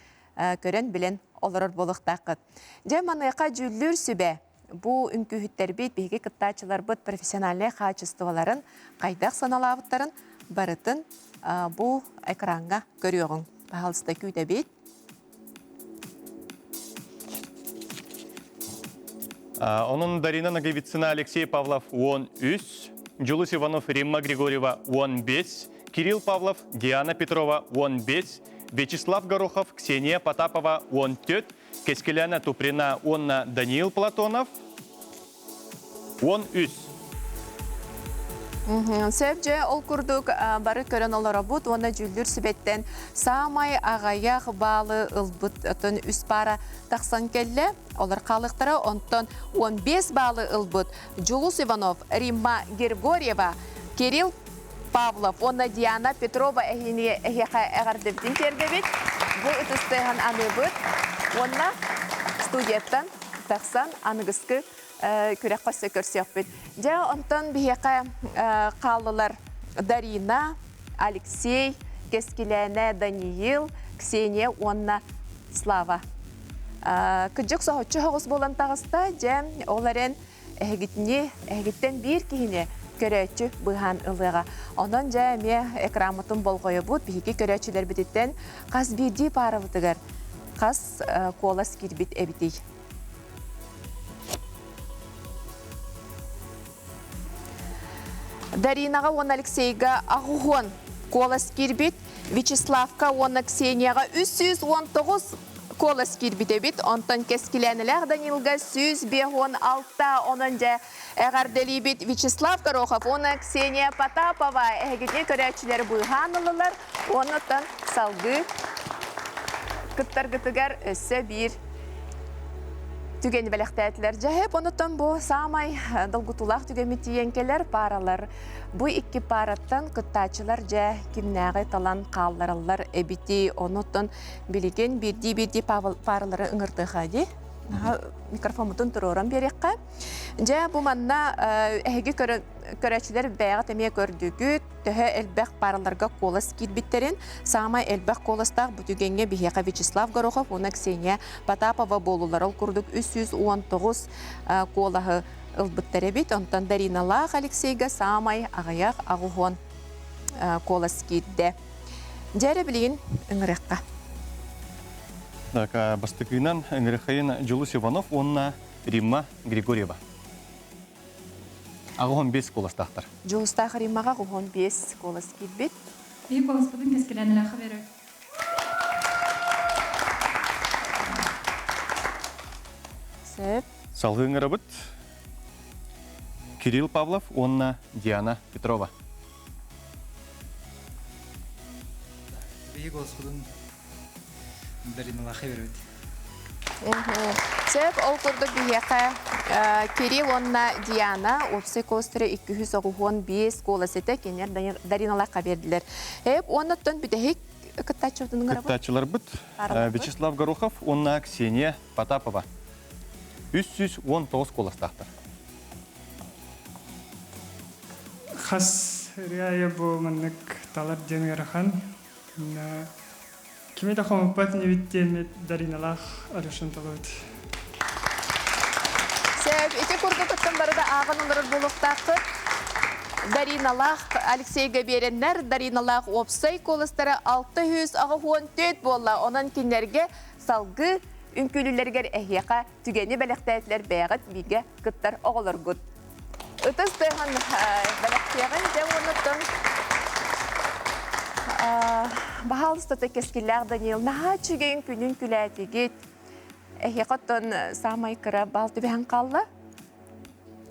көрөн билэн олорор буолуохтааххыт. Дьэ, маныаха дьүүллүүр сүбэ бу үҥкүүһүттэрбит, биһиги кыттааччыларбыт профессиональнай хаачыстыбаларын хайдах саналаабыттарын барытын бу экраҥҥа көрүөҕүҥ. Пожалуйста, күүтэбит. Онон Дарина Ноговицына, Алексей Павлов 13, Дьулус Иванов, Римма Григорьева 15, Кирилл Павлов, Диана Петрова 15, Вячеслав Горохов, Ксения Потапова 14, Кэскилээнэ Туприна уонна Даниил Платонов 13. Сөп дьэ, ол курдук бары көрөн олоробут уонна дьүүллүүр сүбэттэн саамай аҕыйах баалы ылбыт отон үс паара тахсан кэллэ. Олор хаалыктара онтон 15 баалы ылбыт Дьулус Иванов, Римма Григорьева, Кирилл Павлов уонна Диана Петрова эһиини эһиэхэ эҕэрдэбитин тиэрдэбит. Бу ытыстыаһын аныыбыт уонна студияттан тахсан аныгыскы күрэххэ өссө көрсүөхпүт. Дьэ, онтон биһиэхэ хааллылар Дарина, Алексей, Кэскилээнэ, Даниил, Ксения уонна Слава. Кырдьык соһуччу соҕус буолан таҕыста. Дьэ, ол эрэн эһигитини, эһигиттэн биир киһини көрөөччү быыһаан ылыаҕа. Онон дьэ эмиэ экраммытын болҕойобут, биһиги көрөөччүлэрбититтэн хас биирдии паарабытыгар хас куолас киирбит эбитий? Даринаҕа уонна Алексейга аҕуһуон куолас киирбит, Вячеславка уонна Ксенияҕа 319 куолас киирбит эбит. Онтон Кэскилээнэлээх Данилга 156. Онон дьэ эҕэрдэлиибит Вячеслав Горохов уонна Ксения Потапова эһигини көрөөччүлэр быыһаан ыллылар. Уоннаттан салгыы кыттаргытыгар өссө биир түгэни бэлэхтээтилэр. Дьэһэп онуттан бу саамай долгутуулаах түгэммит тиийэн кэлэр пааралар. Бу икки паараттан кыттааччылар дьэ кимнээҕи талан хааллараллар эбити. Онуттан билигин биирдии-биирдии пааралары ыҥыртыаха дии. Микрофоммутун туруоран биэриэххэ. Дьэ бу манна эһиги көрөөччүлэр бэйэҕит эмиэ көрдүгүт. Төһө элбэх паараларга куолас киирбиттэрин, саамай элбэх куоластаах бу түгэҥҥэ биһиэхэ Вячеслав Горохов уонна Ксения Потапова буолулар. Ол курдук 319 куолаһы ылбыттар эбит. Онтон Дариналаах Алексейга саамай аҕыйах аҕуһуон куолас киирдэ. Дьэ эрэ билигин ыҥырыахха. Так, бастакыынан ыҥырыаххайын Дьулус Иванов уонна Римма Григорьева. Аҕыһон биэс куоластаахтар. Дьулустаах Риммаҕа аҕыһон биэс куолас киирбит. Биир куоласпытын кэскилэнэлэхэ берер. Сөп. Салгыы ыҥырабыт Кирилл Павлов уонна Диана Петрова. Биһиги куоласпытын Дариналаха беребит. Сөп, ол курдук биһиэхэ Кирилл уонна Диана уопсай куоластара 295 куолас этэ, кинилэр Дариналаахха биэрдилэр. Эп, уоннаттан бүтэһик кыттааччыбытын ыҥырабыт. Кыттааччыларбыт Вячеслав Горохов уонна Ксения Потапова. 319 куоластаахтар. Хас ырыа бу маннык талар диэн ыарахан. Кими да хомуппат инибит диэммит Дариналаах Алешин талабыт. Сөп, ити курдук оттон бары да ааҕан олорор буолуохтааххыт. Дариналаах Алексейга биэрэннэр, Дариналаах уопсай куоластара 684 буолла. Онон кинилэргэ салгыы үҥкүүлүүлэригэр эһиэхэ түгэни бэлэхтээтилэр бэйэҕит бииргэ кыттар оҕолоргут. Ытыс тыаһын бэлэхтиэҕин дьэ уонуттан баһаалыстата кэскиллээх Даниил наһаа үчүгэйин күнүн күлээтигит. Эһиэхэ оттон саамай кыра бал түбэһэн хаалла.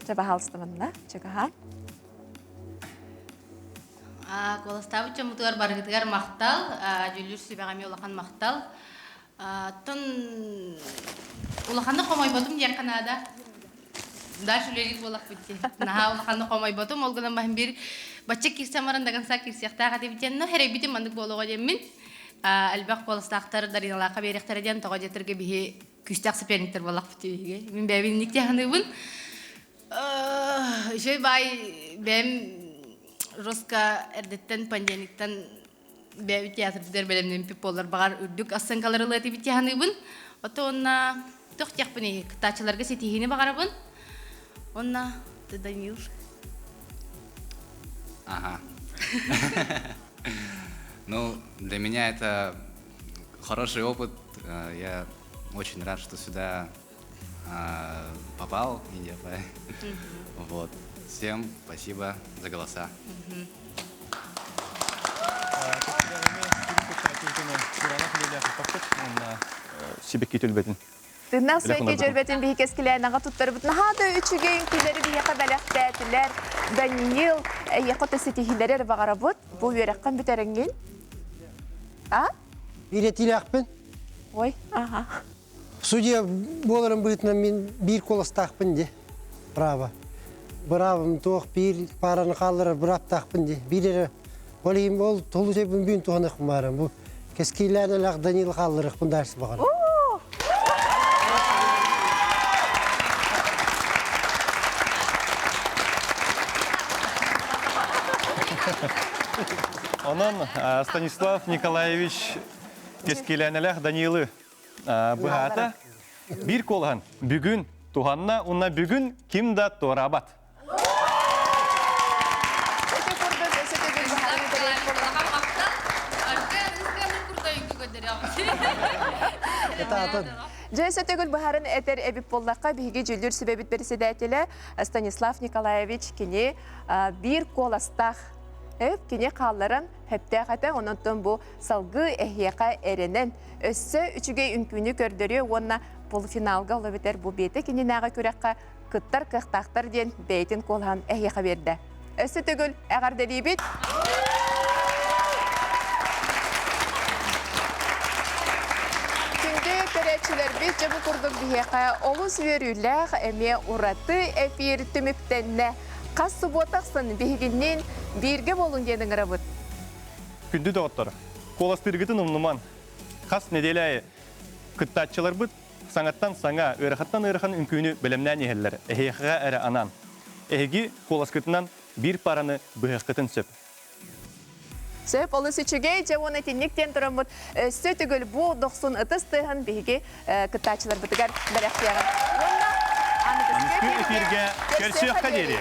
Чэ баһаалыста манна, чыгаһаан. Куоластаабыт дьоммутугар барыгытыгар махтал, дьүүллүүр сүбэҕэ эмиэ улахан махтал. Оттон улаханнык хомойботум диэххэ наада. Дальше үлэлиир буолахпыт дии. Наһаа улаханнык хомойботум, ол гынан баһын биир бачча киирсэн баран до конца киирсиэхтээх этибит диэн, но эрэйбитим маннык буолуоҕа диэммин. Элбэх куоластаахтар Дариналаахха биэриэхтэрэ диэн тоҕо диэтэргэ биһи күүстээх соперниктэр буоллахпыт биһиги. Мин бэйэбин инник дии Үчүгэй баай бэйэм Роска эрдэттэн понедельниктан бэйэбит театрбытыгар бэлэмнэммит буоллар баҕар үрдүк оценкалары ылыа этибит дии саныыбын. Ото уонна туох диэхпиний кыттааччыларга ситиһиини баҕарабын. Уонна ты Данил. Ага. Ну, для меня это хороший опыт. Я очень рад, что сюда попал, Вот. Всем спасибо за голоса. Сибэкки түлбэтин. Тыыннаах сибэкки дьөрбөтүн биһи кэскилээнэҕэ туттарбыт наһаа да үчүгэй үҥкүүлэри биһиэхэ бэлэхтээтилэр. Даниил, эйиэхэ то ситиһиилэри эрэ баҕарабыт. Бу үөрэххин бүтэрэҥҥин. А? Биирэтиилээхпин. Ой, аха. Судья буоларым быһыытынан мин биир куоластаахпын дии. Право. Быраабым туох биир паараны хаалларар бырааптаахпын дии. Биир эрэ ол иһин ол толу сөбүн бүүн туһаныахпын баарым. Бу кэскиилээн элэх Данил хаалларыахпын дальше баҕарым. Онон Станислав Николаевич Кэскилээнэлээх Данилы быһаата биир куолаһын бүгүн туһанна уонна бүгүн ким да туораабат. Дьэ, сөтөгүл быһарын этэр эбит буоллахха, биһиги дьүүллүүр сүбэбит председателэ Станислав Николаевич кини биир куоластаах кини хаалларан хөптөөх этэ, онон бу салгыы эһиэхэ эрэнэн, өссө үчүгэй үҥкүүнү көрдөрүө уонна полуфиналга ол эбэтэр бу биэтэ кининээҕи күрэххэ кыттар кыахтаахтар диэн бэйэтин куолаһын эһиэхэ биэрдэ. Өссө төгүл эҕэрдэлиибит! Күндү көрөөччүлэрбит, дьэ бу курдук биһиэхэ олус үөрүүлээх, эмиэ ураты эфир түмүктэннэ. Хас субуота ахсын биһигинниин бииргэ буолуҥ диэн ыҥырабыт. Күндү доҕоттор, куоластыыргытын умнуман. Хас нэдиэлэ аайы кыттааччыларбыт саҥаттан саҥа, ыарахаттан ыарахан үҥкүүнү бэлэмнээн иһэллэр. Эһиэхэҕэ эрэ анаан. Эһиги куоласкытынан биир параны быһыаххытын сөп. Сөп, олус үчүгэй. Дьэ уонна итинник диэн тураммыт өссө төгүл бу дохсун ытыс тыаһын биһиги кыттааччыларбытыгар бэлэхтиэҕин. Уонна аныгыскы эфиргэ көрсүөххэ диэри.